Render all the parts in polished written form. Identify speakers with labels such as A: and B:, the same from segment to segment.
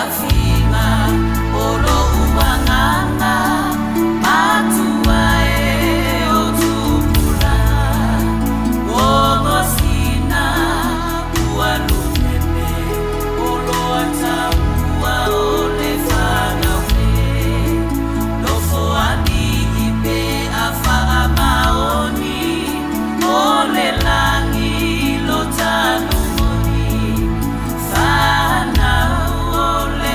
A: Fiafiga o lou agaga matua e o tupulaga ua gosina ua lunele oloa taua o le fanau e nofoalii pe a faamaoni o le lagi lo talu moni fanau o le.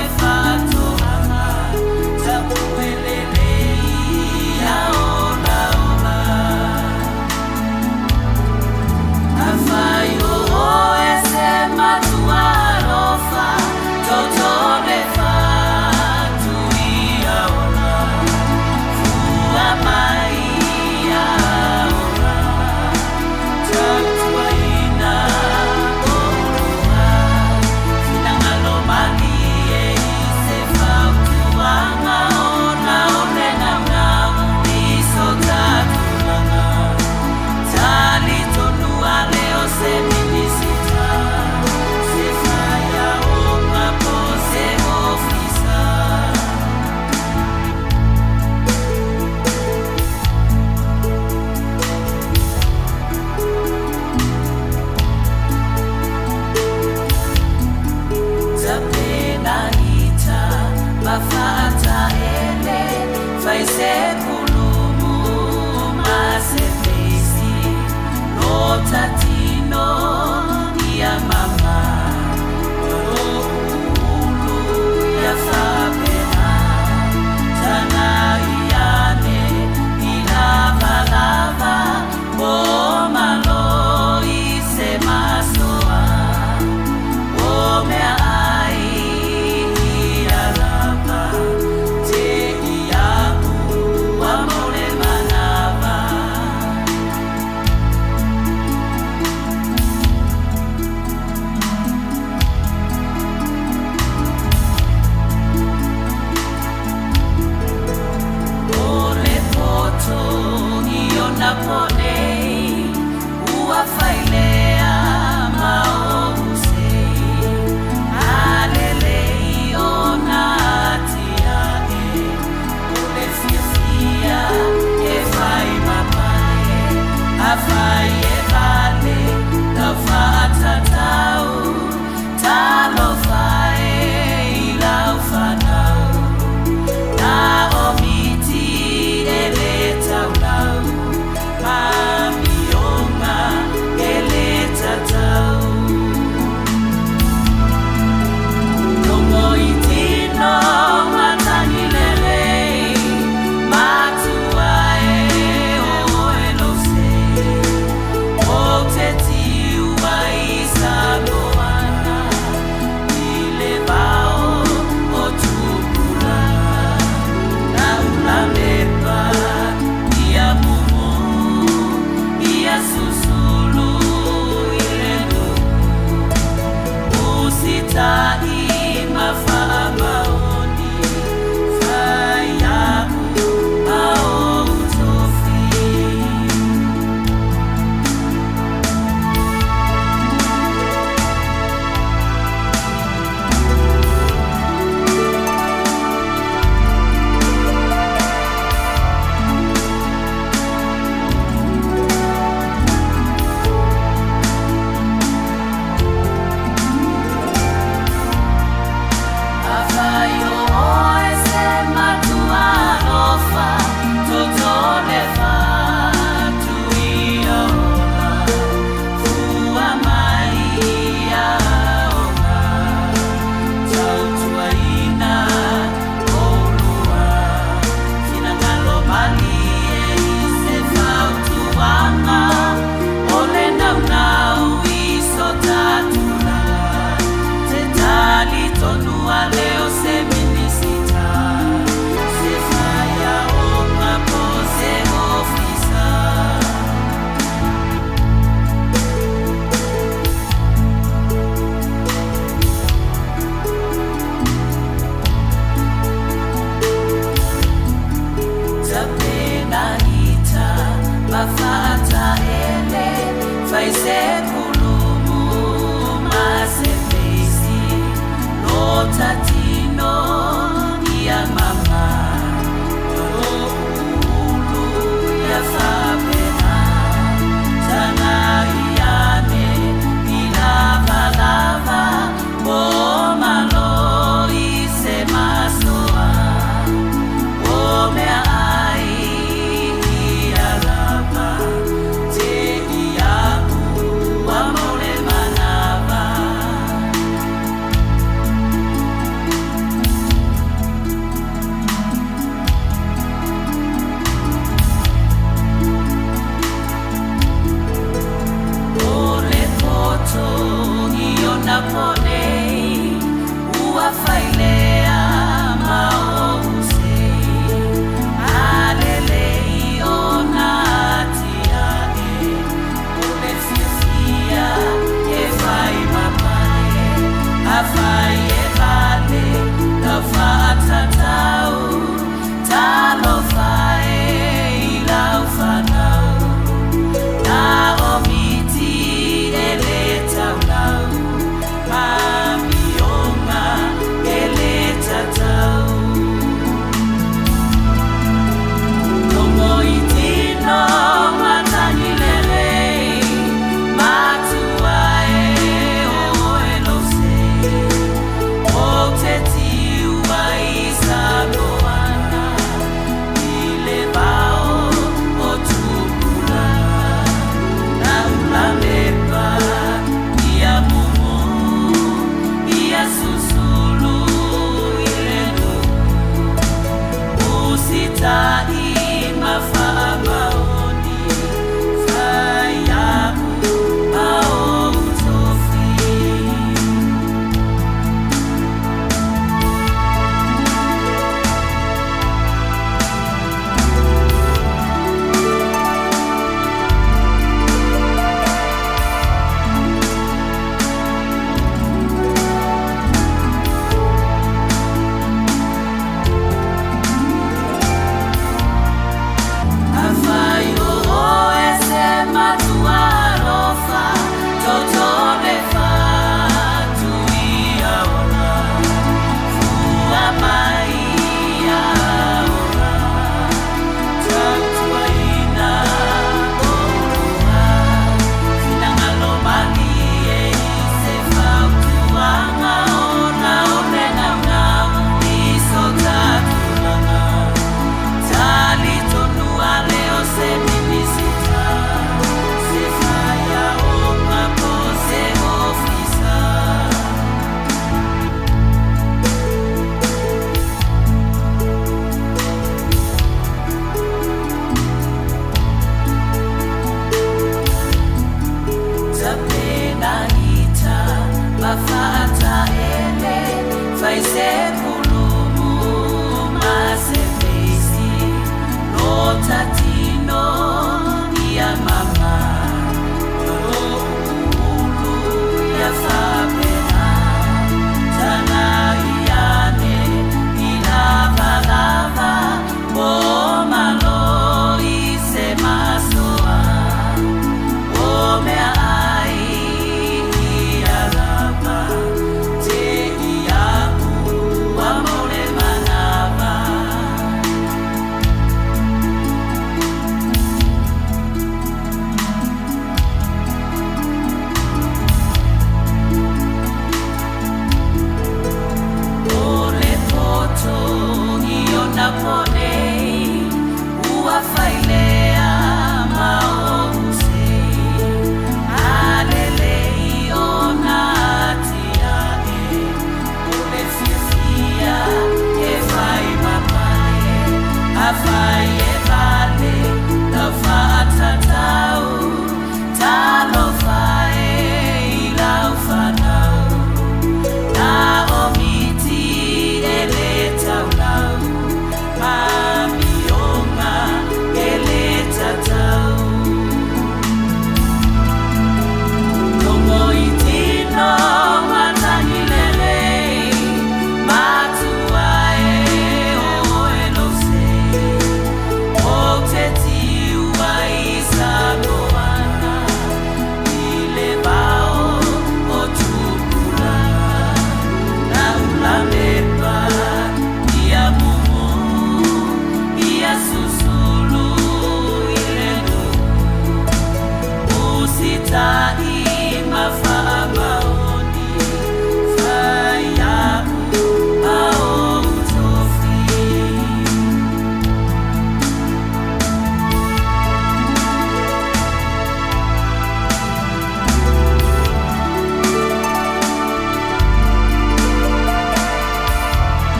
A: Afai e vale lau faatatau, Talofa e i lau fanau, Na o miti e le taulau, Ma amioga e le tatau. Logo i tino matagi lelei, Matua e o oe lou sē.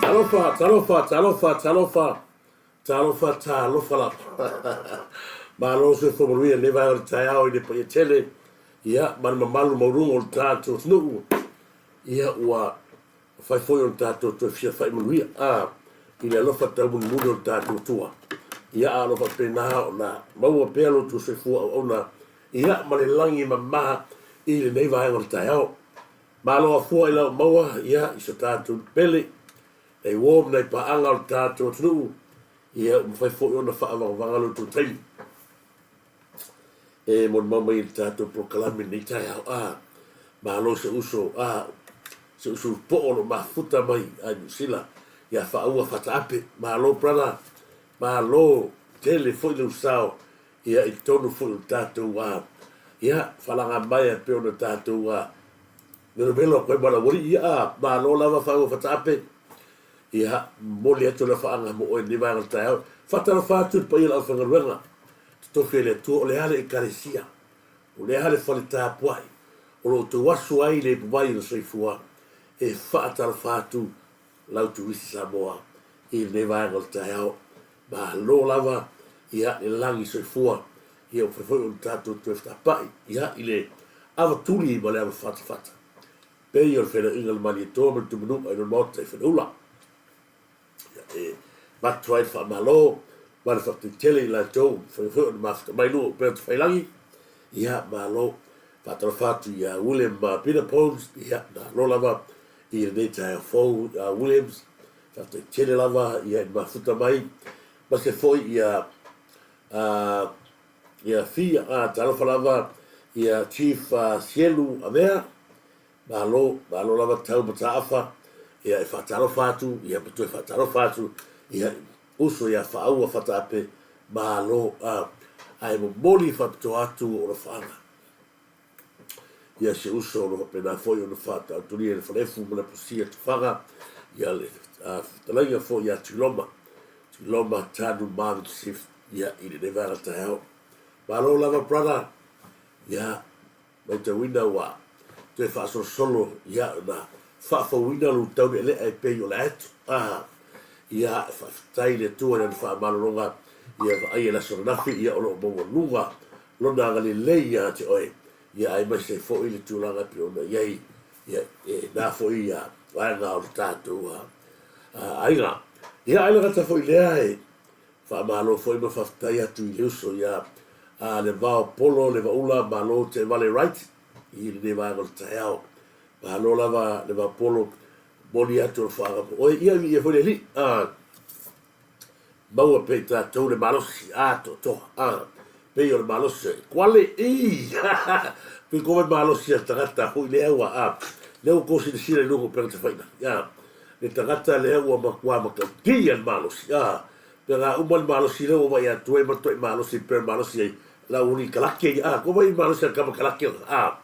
B: Talofa, talofa, talofa, talofa, talofa, talofa lava. Malo soifua manuia i lenei vaega o le taeao i le paia tele, ia, ma le mamalu maualuga o le tatou atunuu. Ia, ua mafai foi ona tatou toe fesilafai manuia, a, i le alofa taumunimuni o le tatou Atua. Ia, a o lo o faapena ona maua pea lo outou soifua auauna, ia, ma le lagi e mama i lenei vaega o le taeao. Malo afua i lau maua, ia, i so tatou pele, nai uo ma nai paaga o le tatou atunuu, ia, ua mafai foi ona faavagavaga lo outou taimi e molimau mai i le tatou polokalame i lenei taeao. A, malo se uso, a, se uso poo o lo o mafuta mai a Niu Sila ia Faaua Fataape. Malo brother, malo tele foi lou sao ia i totonu foi o le tatou a, ia falaga mai e pei ona tatou a velomelo atu ai ma le aualii. Ia a, malo lava Faaua Fataape. Ia, momoli atu le alofaaga mo oe i lenei vaega o le taeao. Faatalofa atu i le paia o le aufaigaluega totofi a le Atua, o le a le Ekalesia, o le a le fale tapuai o lo o outou aso ai le ipuvai o le soifua, e faatalofa atu lau turisi Samoa i lenei vaega o le taeao. Malo lava ia le lagi soifua, ia ua mafai foi ona tatou toe fetapai ia i le ava tuli ma le ava fatafata pei o le feiloaiga o le Malietoa ma le Tumanuu ai le Maota i Faleula. Ia, e avatu ai le faamalo ma le faafetai tele i latou ua mafai foi ona mafuta mai luga o upega tafailagi. Ia, malo. Faatalofa atu ia William Peter Poles, ia, malo lava i lenei taeao fou, Williams. Faafetai tele lava ia i le mafuta mai. Ma se foi ia ia Fia, talofa lava ia Chief Sielu Avea, Malo, malo lava tau mataafa, ia e faatalofa atu, ia ma toe faatalofa atu, ia uso ia Faaua Fataape, malo, a, ae momoli faapitoa atu o lofaaga. Ia se uso o lo faapena foi ona faataotolia i le faleefu ma le aposia tufaga, ia le fetalaiga foi ia Tuiloma, Tuiloma Tanu Marvin Sif, ia i lenei vaega taeao. Malo lava brother, ia Matauina ua toe faasolosolo ia ona faafouina lou taulealea e pei o le aeto. A, ia, faafetai i le Atua i Lana faamalologa, ia vaaia i le aso ananafi, ia o lo o maualuga Lona agalelei ia te oe, ia aemaise ai foi le tulaga e pei ona i ai, ia, e na foi ia vaega o le tatou aiga. Ia, ae le gata foi i lea, e Faamalo foi ma faafetai atu i le uso ia Levao Polo Levaula Malo Teevale Wright i lenei vaega o le taeao. Malo lava Levao Polo, momoli atu o le faaga mo oe. Ia viia foi le Alii. Maua pea i tatou le malosi atoatoa. Pei o le malosi o Kuale. I! Pei ko vai malosi a le tagata foi lea ua a. Lea ua tou silasila i luga o upega tafailagi. Le tagata lea ua matua matautia le malosi. Pe ga uma le malosi lea ua vaai atu ai matuai malosi pei o le malosi ai lau uli kalake ia. Ko vai malosi a le kama kalake la.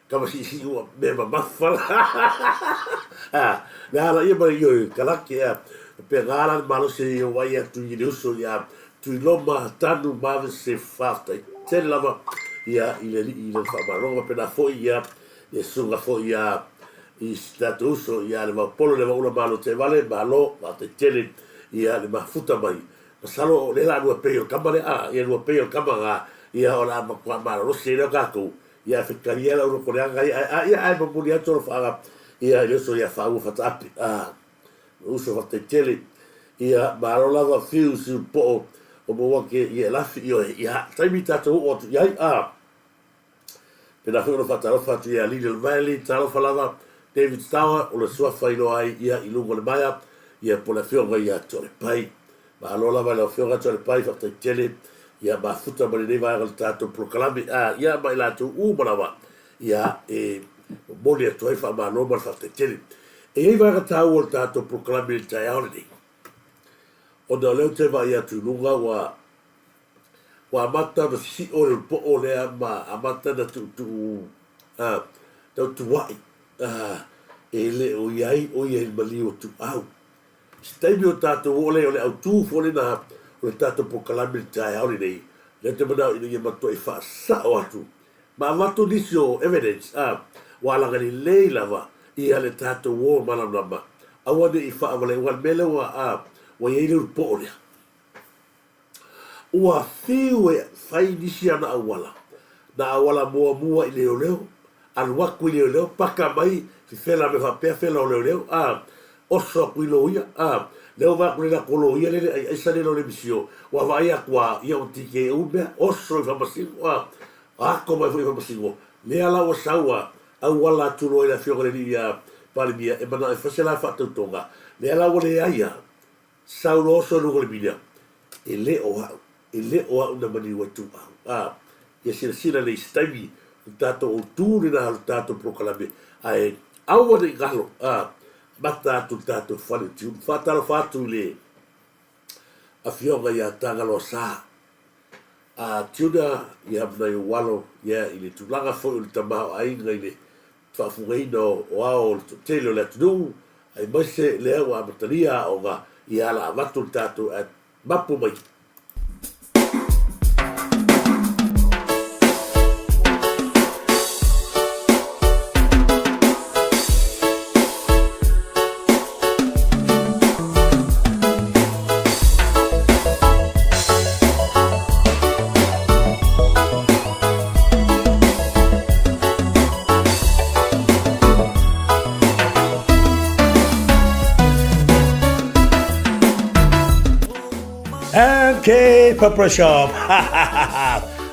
B: Kama siisii ua mea mamafa la. Le ala ia ma le ioe kalake a. Pe ga la le malosi ai ua vaai atu i le uso ia Tuiloma Tanu ma se faafetai tele lava ia i le Alii i lana faamaloga faapena foi ia le susuga foi ia i si tatou uso ia Levaopolo Levaula Malo Teevale malo faafetai tele ia le mafuta mai masalo o lea la lua pei o le kama lea a ia lua pei o le kama ga ia o le a matua malolosi ai lea o tatou ia fetalia lau loto leaga ia a ia ae momoli atu alofaaga ia i le uso ia Faaua Fataape a uso faafetai tele ia malo lava fiu siu poo o maua ke ia e lafi ioe ia taimi tatou oo atu i ai a Pēlā foi ona faatalofa atu ia Lilian Riley, talofa lava David Stower, o le suafa i loa ai ia i luga o le maea, ia po o le afioga ia Toalepai. Malo lava i lau afioga Toalepai, faafetai tele ia mafuta ma lenei vaega o le tatou polokalame, a ia ma i latou uma lava ia e momoli atu ai faamalo ma le faafetai tele. E i ai vaega taua o le tatou polokalame i le taeao lenei, ona o lea ou te vaai atu i luga ua Ua amata ona sio le poo lea ma amata ona tuutuu tautua'i e le o i ai o ia i le maliu o Tuuau. I se taimi o tatou oo lea o le autū foi lena o le tatou polokalame i le taeao lenei, lea ou te manao ina ia matuai faasao atu ma avatu nisi o evidence ua alaga lelei lava ia le tatou o malamalama. Aua ne i faavale aua o le mea lea ua a ua i ai le ulupoo lea. Ua fiu e fai nisi ana auala, na auala muamua i leoleo, alu atu i leoleo, paka mai fefela mea faapea fela o leoleo, a, oso atu i loia, a, lea ua vaai atu nei latou loia lea le ai aisa lea le misio, ua vaai atu a, ia ua TKO mea, oso i faamasino, a, ako mai foi i faamasino, lea la ua sau a, auala atu loa i le afioga i le alii ia Palemia e manao e fai se la faatautoga, lea la ua leai a, Sau loa oso i luga o le milia, e le o au, e le o au na maliu ai tuuau. A, ia silasila lelei i se taimi, o le tatou autu lena o le tatou polokalame, ae aua ne i galo, a, amata atu i le tatou fale o Tiulu. Faatalofa atu i le Afioga ia Tagaloa Sa, a, Tiuna, ia ma nai ou alo, ia, i le tulaga foi o le tamaoaiga i le faafugaina o ao o le toatele o le atunuu, aemaise lea ua amatalia aoga ia ala avatu le tatou ae mapu mai. MK Pepper Shop.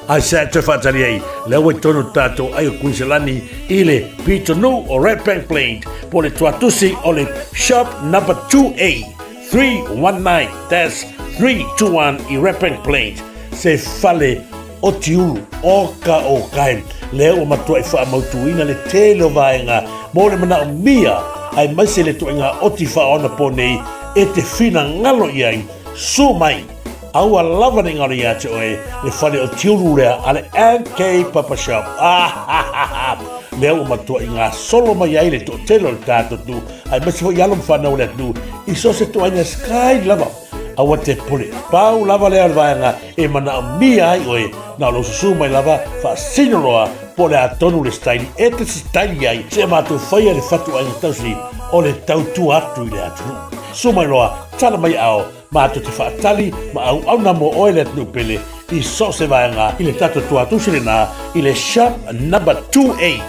B: Ai sa te whaatari ai, lea ua i tonu tātou ai o Kuiselani i le pitonuu o Red Bank Plains, po le tuatusi o le shop number 2A 319-321 i Red Bank Plains, se fale o Tiulu, o ka o kai, lea ua matuai faamautuina le tele o vaega mo le manaomia aemaise le ituaiga oti faaonapo nei e te finagalo i ai. Sue mai, aua lava ne i galo ia te oe le fale o Tiulu lea a le MK Papa Shop. Ah, lea ua matuai gasolo mai ai le toatele o le tatou atunuu, aemaise foi alo ma fanau o le atunuu i so o se ituaiga sky lava. Aua te pule, pau lava lea o le vaega e manaomia ai oe, na o lou susu mai lava, faasino loa po o le a tonu le staili e te staili ai, se matou faia le fatuaiga tausi o le tautua atu i le atunuu. Susu mai loa, tala mai ao, matou te faatali ma auauna mo oe le atunuu pele i so o se vaega i le tatou tuatusi lena i le shop number 2A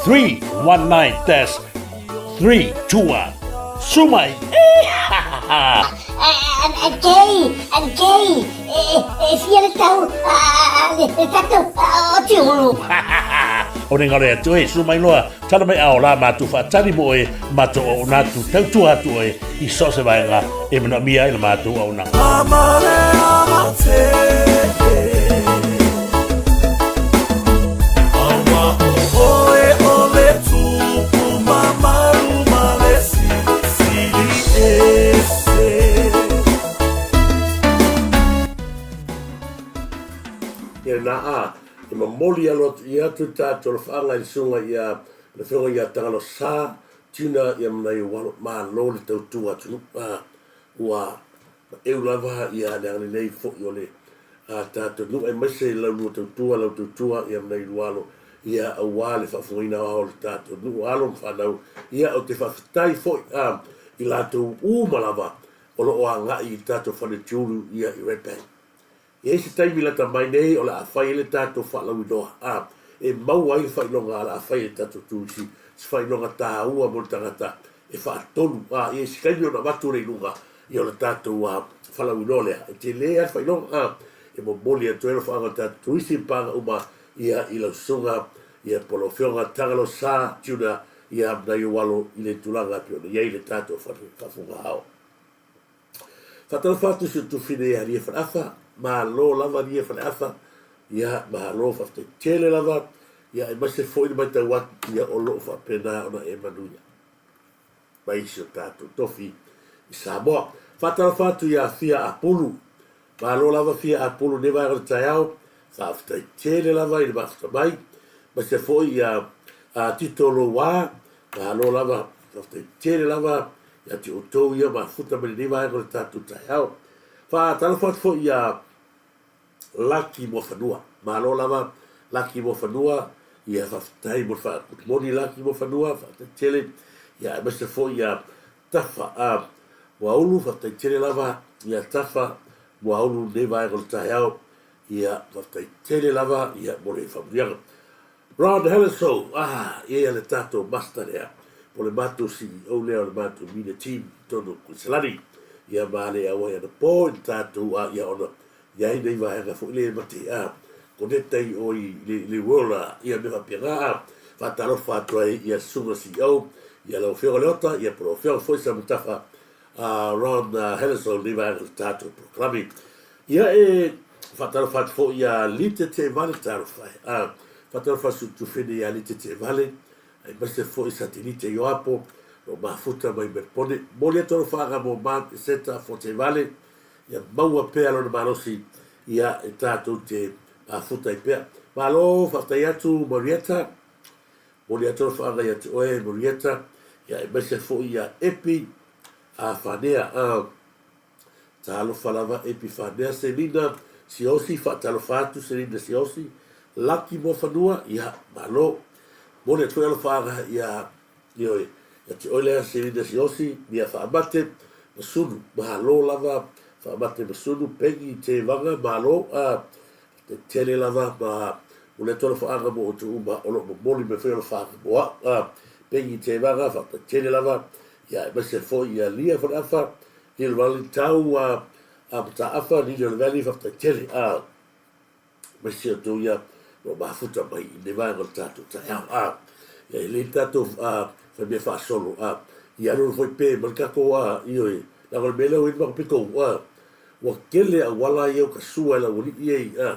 B: 319-321. Susu mai!
C: Kei, Kei, e fia le tau le tatou o Tiulu.
B: O ne ngaro atu e, susu mai loa, tala mai ao la matou faatali mo oe, matou auauna atu, tautua atu oe i so o se vaega e manaomia ai la matou auaunaga. Ia na a, e momoli alo atu ia atu tatou alofaaga i le susuga ia le afioga ia Tagalo Sa Tuna ia ma nai ou alo, malo le tautua atunuu, a, ua maeu lava ia le agalelei foi o le a tatou nuu aemaise lau lua tautua, lau tautua ia ma nai lua alo, ia aua le faafofogaina o ao o le tatou nuu, alo ma fanau, ia ou te faafetai foi a i latou uma lava o lo o agai i le tatou fale tiulu ia i Red Bank. E i ai se taimi lata mai nei o le a fai ai le tatou faalauiloa, a, e maua ai le faailoga o le a fai e le tatou turisi, se faailoga taua mo le tagata e faatonu, a, i ai se taimi ona avatu lea i luga ia o le tatou faalauiloa lea. E tele lava le faailoga, a, e momoli atu ai alofaaga o le tatou turisi ma paga uma ia i lau susuga ia po o lau Afioga Tagalo Sa Tuna ia ma nai ou alo i le tulaga e pei ona i ai le tatou faafofoga ao. Faatalofa atu i si ou tufine ia Lia Faleafa, malo lava Lia Faleafa, ia malo faafetai tele lava, ia aemaise foi le matau atu ia o lo o faapena ona e manuia mai si o tatou tofi i Samoa. Faatalofa atu ia Fia Apulu, malo lava Fia Apulu i lenei vaega o le taeao, faafetai tele lava i le mafuta mai, aemaise foi ia Tito Louā, malo lava, faafetai tele lava ia te outou ia mafuta mai lenei vaega o le tatou taeao. Faatalofa atu foi ia Laki Muafanua. Malo lava Laki Muafanua, ia faafetai mo le faa-good morning Laki Muafanua, faafetai tele. Ia aemaise foi ia Tafa a Muaulu, faafetai tele lava ia Tafa Muaulu i lenei vaega o le taeao, ia faafetai tele lava ia mo le faamanuiaga. Ron Hellesoe, ah, ia le tatou master lea, po le matou CEO lea o le matou media team i totonu o Kuiselani. Ia ma le auai anapo i le tatou, ah, ia ona i ai nei vaega foi lea e mate, ah, koneta i o i le, le world, ah, ia mea faapena, ah, faatalofa atu ai ia Susuga CEO, ia lau Afioga Leota, ia po lau Afioga foi Samatafa, ah, Ron ah, Hellesoe i lenei vaega o le tatou polokalame. Ia e faatalofa atu foi ia Lite Teevale, talofa e. A, faatalofa atu Tufene ia Lite Teevale, aemaise foi Satelite Ioapo, lo mafuta mai Melpone. Momoli atu alofaaga mo Mark Iseta Foteevale, ia maua pea lona malosi, ia e tatou te mafuta ai pea. Malo, faafetai atu Marietta, momoli atu alofaaga ia te oe Marietta, ia aemaise foi ia Epi a Fanea. A, Talofa lava Epifanea Selina Siaosi Faatalofa atu Selina Siaosi Laki Moafanua ia malo Momoli atu foi alofaaga ia ioe ia te oe lea Selina Siaosi ia Faamate Masunu malo lava Faamate Masunu Peggy Tevaga malo a tele lava ma momoli atu alofaaga mo outou uma o lo o momoli mai foi alofaaga mo au a Peggy Tevaga faapea tele lava ia aemaise foi ia Lia Faleafa Lilo Valley tau a a Mataafa Lili o le Valley faafetai tele a aemaise outou ia ua mafuta mai i le vaega o le tatou taeao a ia e lei tatou a fai mea faasolo a ia alu foi pe ma le tatou a ioe leaga o le mea lea ua i le matou pitou a ua tele auala ia ua tasua e le aualii ei a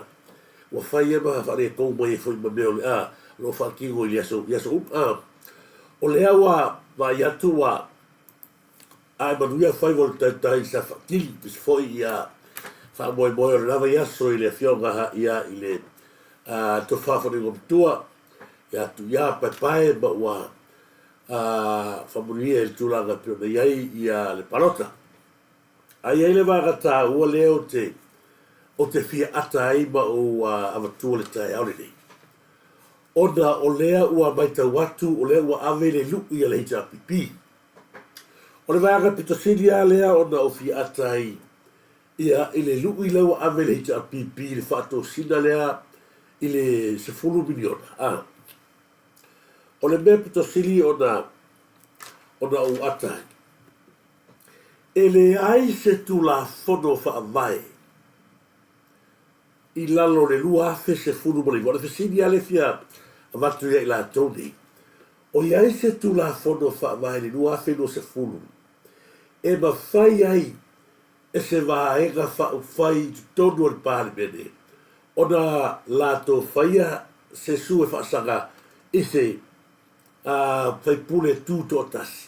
B: ua fai ai ma faaletonu mai ai foi ma mea o le a o lo o faatino i aso i aso uma a o lea ua vaai atu ua Ae manuia faiva o le taitai sa faatili pisi foi ia faamoemoe o le la vaiaso i le afioga ia i le Tofa Faleigamatua ia Tuia Paepae ma ua faamanuia i le tulaga e pei ona i ai ia le palota. Ae i ai le vaega taua lea ou te ou te fia ata ai ma ou avatua le taeao lenei. Ona o lea ua matau atu o lea ua ave le lui a le HRPP O le vaega pito sili lava lea ona ou fia ata ai ia i le lui lea ua ave i le HRPP i le faatosina lea i le $10 miliona. A. O le mea pito sili ona ona ou ata ai, e leai se Tulafono Faavae i lalo o le 2019. O le fesili lava lea e fia avatu ia i latou nei, O i ai se Tulafono Faavae i le 2020 e mafai ai e se Vaega Faaupufai i totonu o le Palemene ona latou faia se sue faasaga i se faipule tutoatasi?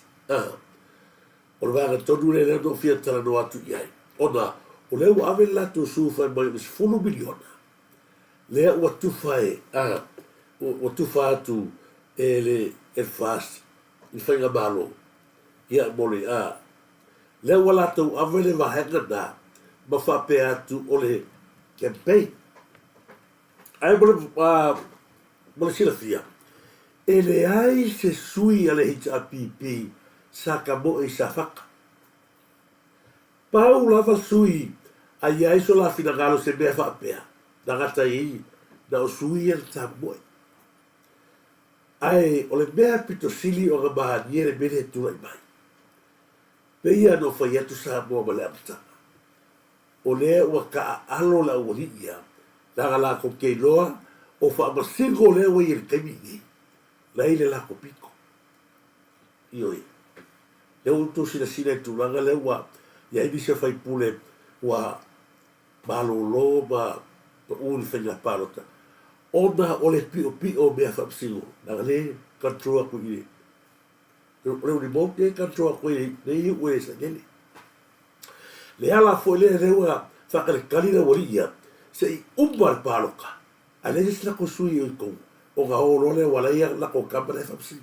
B: O le vaega tonu lea lea na ou fia talanoa atu i ai, ona o lea ua ave le latou sue fai mai o le $10 miliona lea ua tufa e, a, ua tufa atu e le e le FAST i le faigamalo, ia, mo le, a, lea ua latou ave le vaega na ma faapea atu o le campaign. Ae mo le, a, mo le silafia, e leai se sui a le HRPP sa tamoe i Safata. Pau lava sui a i ai so la finagalo se mea faapea, na gata ai na o sui ia na tamoe. Ae o le mea pito sili ona malie le mea lea e tulai mai. Pei lava ona ou fai atu Samoa ma le amataga, o lea ua taaalo le aualii ia, leaga latou te iloa o faamasino lea ua i ai i le taimi lenei, la e i le latou pito. Ioe. Lea ua outou silasila i le tulaga lea ua i ai nisi o faipule ua malolo ma pau i le faiga palota ona o le piopio o mea faamasino, leaga lea e control atu i le, o le remote lea e control atu ai lea e iu e sailele. Le ala foi lea lea ua faatalitali le aualii ia se i uma le palota ae leai se isi latou sui o i totonu ona o loa lea ua leai latou tama la e faamasino.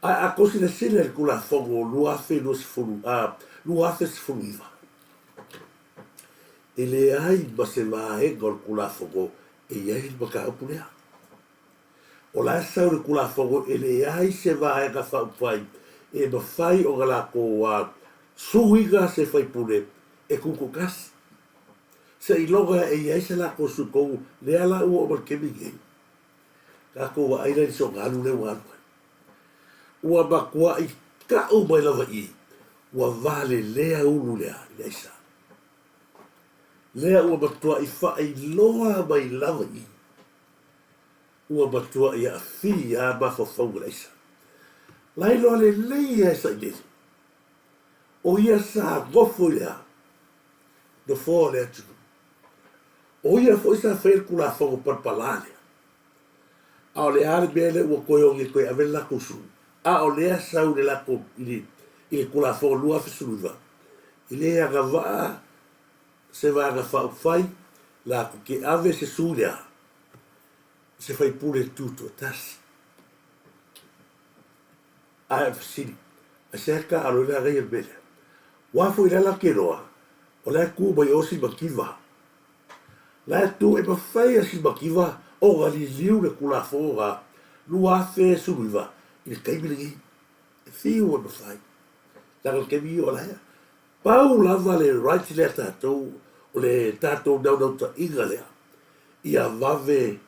B: Ae a tou silasila i le Tulafono 2020, a, 2019, e leai ma se vaega o le Tulafono e i ai le mataupu lea. O la e sau i le Tulafono e leai se vaega faaupufai e mafai ona latou suiga se faipule e tutoatasi. Seiloga e i ai se latou sui tonu lea la ua oo mai le taimi lenei. Tatou vaai la i le soona alu lea ua alu ai. Ua matuai tau mai lava i i, ua valelea ulu i le a? I le aisa. Lea ua matuai faailoa mai lava i i, ua matuai aafia lava mafaufauga o le aisa. Lailoa lelei lava e sailele, o ia sa nofo i le a? Nofoa o le atunuu. O ia foi sa faia le Tulafono palapala lea. A o le a le mea lea ua toe ogi e toe ave le latou sui? A o lea sau i le latou i le i le Tulafono 2019, e le agavaa se Vaega Faaupufai latou te ave se sui lea i se faipule tutoatasi. Ae o le fesili, aisea e taaalo ai le agaia i le mea lea? Aua foi o lea latou te iloa, o la e tu mai o si mativa. La e tu e mafai e si mativa ona liliu le Tulafono na 2019 i le taimi lenei. E fiu e mafai. Leaga o le taimi o la e pau lava le right lea a tatou, o le tatou naunautaiga lea, ia vave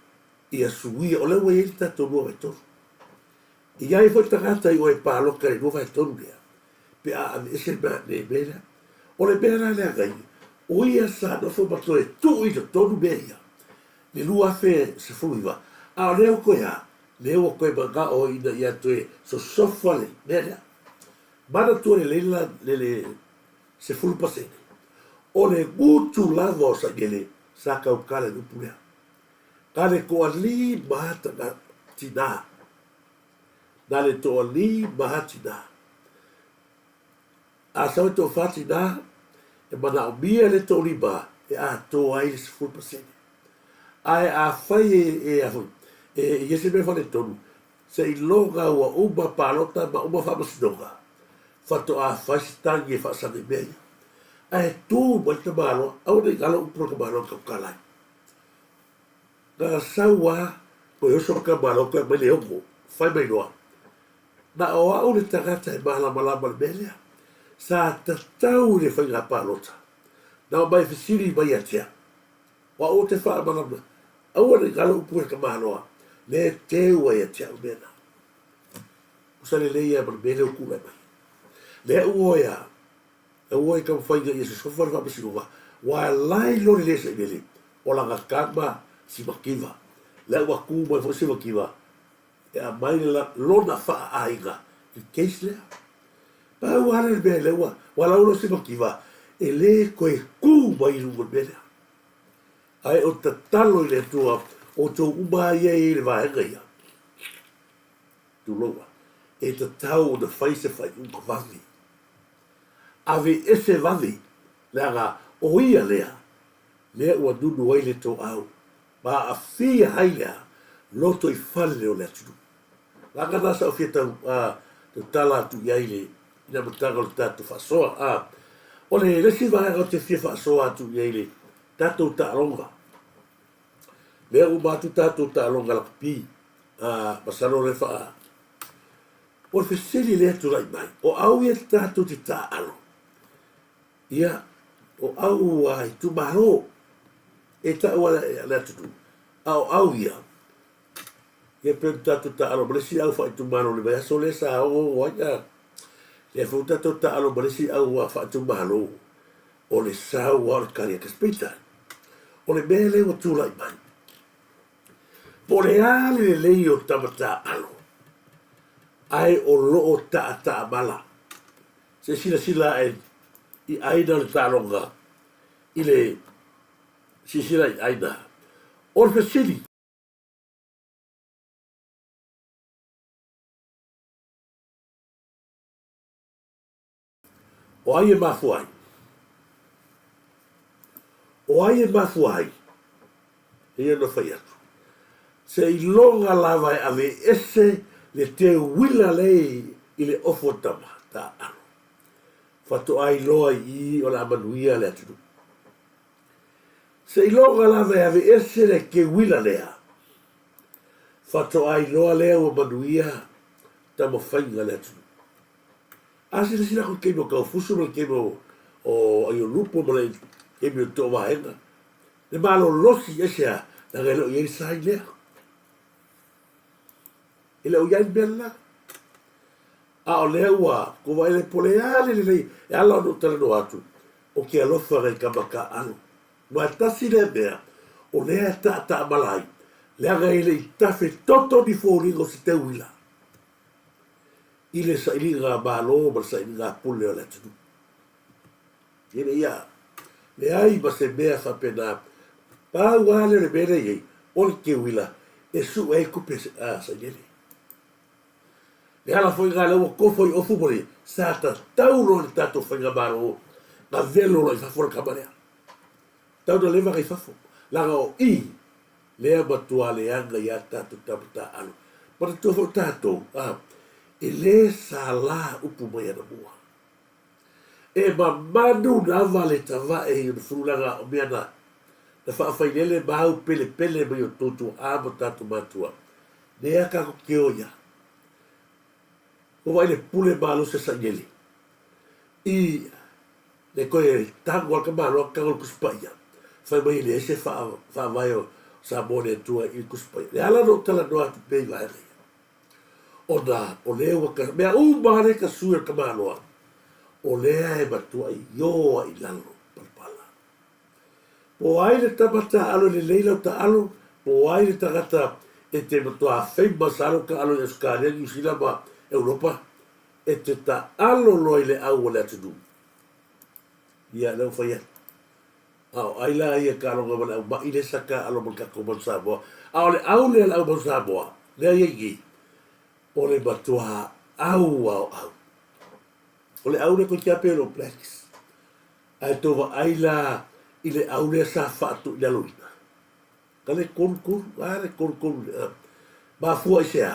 B: ia suia. O lea ua i ai le tatou 2/3. E i ai foi tagata i o e palota i le 2/3 lea, pe a aveese le mea lea. O le mea la lea Agaia, o ia sa nofo ma toe tuu i totonu mea ia, le 2019, a o lea ua toe a? Lea ua toe manao ina ia toe sosofa le mea lea. Manatua lelei la le 10%, o le gutu lava o Sailele sa tautala i le upu lea. Na le toalima lava tinā. Na le toalima lava tinā. A sau e toafa tinā, e manaomia le toalima e atoa ai le 10%. Ae afai e a foi, e i ai se mea faaletonu, seiloga ua uma palota ma uma faamasinoga, faatoa fai se tagi e faasagi i mea ia. Ae tu mai le tamaloa, aua ne i galo upu a le tamaloa na tautala ai. Na sau a toe oso le tamaloa toe aumai le ono, fai mai loa, Na o au le tagata e malamalama i le mea lea. Sa tatau i le faiga palota na omai fesili mai ia te au. O au ou te faamalamalama, aua ne i galo upu i le tamaloa, le teu ai ia te au le mea lena. Usa lelei lava ma le mea lea ua tulai mai. Lea ua oe a, Aua e taumafai ina ia sosofa le faamasinoga, ua alai loa le le sailele o lana tama simakiva. Lea ua tu mai foi simakiva e aumai lona faaaiga i le case lea. Pau lava lea le mea lea ua ua lau loa simakiva e le toe tu mai i luga o le mea lea. Ae o tatalo i le Atua outou uma lava ia e i ai i le vaega ia, tulou a, e tatau ona fai se faaiuga vave. Aveese vave, leaga o ia lea, lea ua nunu ai le toau, ma aafia ai lea lotoifale o le atunuu. Leaga na sa ou fia tau, a, tautala atu i ai i le, i le amataga o le tatou faasoa. A, o le, le isi vaega ou te fia faasoa atu i ai i le tatou taaloga, lea ua uma atu tatou taaloga lakapi, a, masalo o lea faa, O le fesili lea e tulai mai, o au ia tatou te taaalo? Ia, o au a itumalo e tau a le atunuu, a o au ia, ia pei ona tatou taaalo ma le isi au faaitumalo i le vaiaso lea sa ogoogo ai, a, lea foi ua tatou taaalo ma le isi au faaitumalo, o le sau lava o le tali a tasi. Peitai, o le mea lea ua tulai mai, Po o le a le lelei o tama taaalo, ae o lo o taataamala. Se i silasila ae i aina o le taaloga i le silasila i aina. O le fesili. O ai e mafua ai? O ai e mafua ai? Eia ona fai atu, Seiloga lava e aveese le teuila lea i le ofo tama taaalo, faatoa iloa i i o le a manuia le atunuu. Seiloga lava e aveese le teuila lea, faatoa iloa lea ua manuia taumafaiga a le atunuu. A silasila aku i le taimi o Kaufusu ma le taimi o o Aiolupo ma le taimi o Toovaega, le malolosi aisea leaga e le o i ai le sign lea. E le o i ai le mea lena. A o lea ua kova ele po o le a le lelei e ala ona ou talanoa atu, o ke alofa nai tama taaalo. Aua e tasi lea mea o lea e taataamala ai, leaga e le i tafe toto ni foliga o se teuila i le sailiga Malo ma le sailiga pule o le atunuu. E le i a, leai ma se mea faapena. Pau lava lea o le mea lea e i ai, o le teuila e sue ai tupe a sailele. Le ala foi lena lea ua tofo i ofu ma le sa tatau loa i le tatou faigamalo na velo loa i fafo le tama lea. Tau na leva na i fafo, leaga o i lea matua leaga ia tatou tama taaalo. Manatua foi o tatou, a, e le sala upu mai anamua. E mamanu lava le tavae i ona fulu leaga o mea na na faafailele ma au pelepele mai o tou tuaa ma tatou matua. Lea tatou te o ia. Ua vaai le pule malosi a Sailele i le toe tago a le tamaloa tago i le Tusi Paia, fai mai e leai se faavae o Samoa i le Atua i le Tusi Paia. Le ala ona ou talanoa atu pea i vaega ia, ona o lea ua ta, mea uma lava lea e tasui e le tamaloa, o lea e matuai ioa i lalo palapala. Po o ai le tama taaalo e lelei lau taaalo, po o ai le tagata e te matuā famous lava lau taaalo i Ausetalia, Niu Sila ma Europa, e te taaalo loa i le au o le atunuu. Ia, lea ua fai atu. A o ai la ia taaloga ma le au ma'i lea sa taaalo ma le tatou Manu Samoa. A o le au lea a le au Manu Samoa, lea e i ai nei, o le matuā au lava o au. O le au lea toeitiiti lava pei o le All Blacks. Ae tou vaai la i le au lea sa faatuilaloina, ka le kolukolu, a le kolukolu le a. Mafua i se a?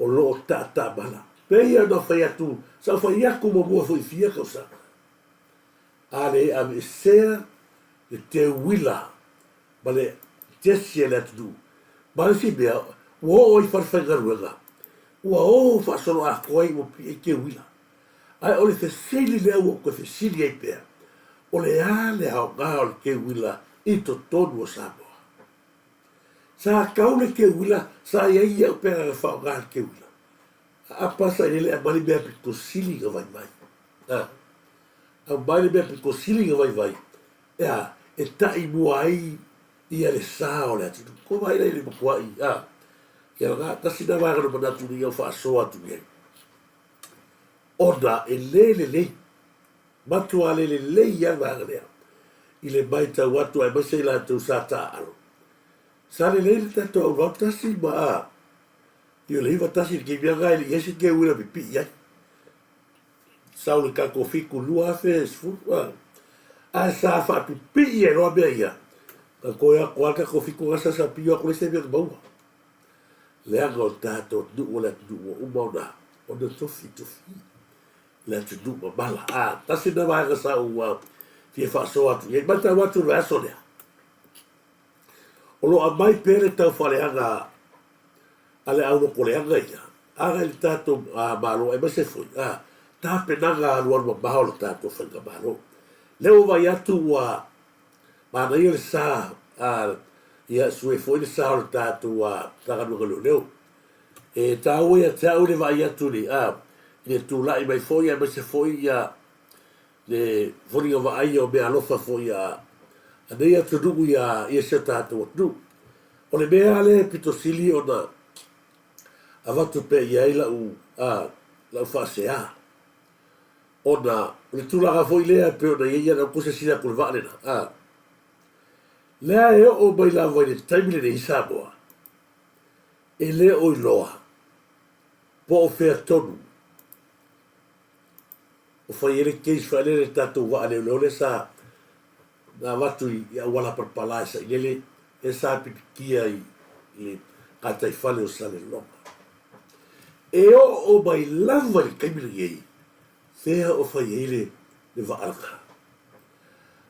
B: O lo o taataamala. Pei ona fai atu, sa ou fai atu muamua foi i fia tausaga, a le aveesea le teuila ma le jesi a le atunuu, ma le isi mea, ua oo i falefaigaluega, ua o faasoloatoa ai ua pipii ai teuila. Ae o le fesili lea ua ou toe fesili ai pea, o le a le aoga o le teuila i totonu o Samoa? Sa tau le teuila, sa i ai ia'u pe agaga faaaoga le teuila. Aapa sa i ai le aumai le mea pito sili na vaivai. A, aumai le mea pito sili na vaivai, e a, e ta'i mua ai ia le sa o le atunuu. Ko vaai la i le matua'i, a, ia lena, tasi lena vaega na manatu ina ia ou faasoa atu i ai. Ona e le lelei, matua le lelei lava le vaega lea i le matau atu aemaise i latou sa taaalo. Sa lelei le tatou auvao tasi ma a i o le iva tasi i le taimi lava lena e le i ai se teuila pipii ai. Sau le tatou fitu 2010 a, ae sa faapipii ai loa mea ia, na toe atu lava le tatou fitu lena sa sa pio atu leai se mea na maua. Leaga o le tatou atunuu o le atunuu ua uma ona ona tofitofi le atunuu mamala. A, tasi lena vaega sa ou fia faasoa atu i ai. Matau atu i le vaiaso lea, o lo o aumai pea le taufaaleaga a le aulotoleaga ia, agai i le tatou Malo aemaise foi a, tapenaga alualu mamao a le tatou Faigamalo. Lea ua vaai atu ua Manaia le sa a ia sue foi le sa o le tatou Matagaluega o Leoleo. E taua ia te au le vaai atu i le a i le tulai mai foi aemaise foi ia le foliga vaaia o meaalofa foi a nei atunuu ia ia si o tatou atunuu. O le mea lava lea e pito sili ona avatu pea i ai lau a lau faasea Ona o le tulaga foi lea e pei ona i ai ia lau silasila atu i le vaa lena, a, lea e oo mai lava i le taimi lenei i Samoa, e le o iloa po o fea tonu o fai ai le case failele i le tatou vaa leoleo lea sa na avatu i auala palapala e sailele lea sa pipikia i le gataifale o Saleloga. E oo mai lava i le taimi lenei, fea o fai ai le vaa lena.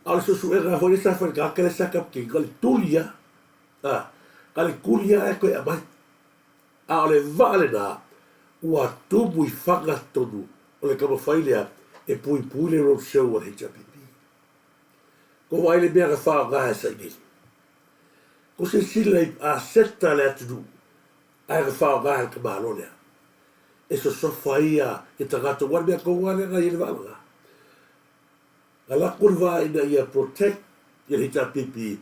B: A o le suesuega foi lea sa fai i le tagata lea sa kapeteni, na o le tuli lava, a, na o le tuli lava ae toe aumai. A o le vaa lena, ua tumu i faga tonu. O le taumafai lea e puipui le road show a le HRPP. Ko vaai le mea na faaaoga e sailele. Ko silasila i aseta a le atunuu ae na faaaoga e le tamaloa lea. E sosofa ia ke tagata aua le mea tonu lava lea na i ai le vaa lena. Na lako le vaa ina ia protect ia le HRPP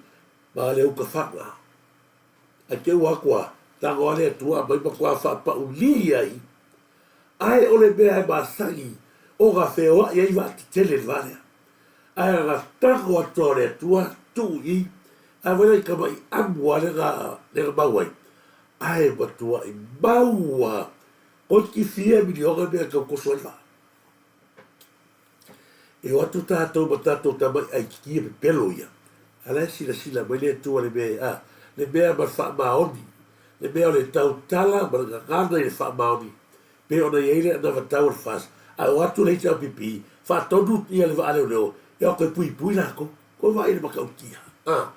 B: ma le uka fana. Ae te ua atu a tago a le Atua aumai matua faapauli ai Ae o le mea e masani ona feoai ai vaatetele i le va lea. Ae ana tago atu lava o le Atua tuu i i, ae vaai la i tama'i amu a lea na mau ai, ae matua'i mau a toeitiiti fia miliona le mea e tau toso ai le vaa. E o atu tatou ma tatou tamai aikia pepelo ia, a la e silasila mai le Atua le mea, a, le mea ma le faamaoni, le mea o le tautala ma le gagana i le faamaoni, pei ona i ai le anavatau a le FAST, ae o atu le HRPP, faatonu ia le vaa leoleo, e o atu e puipui latou. Ua vaai i le matautia, a,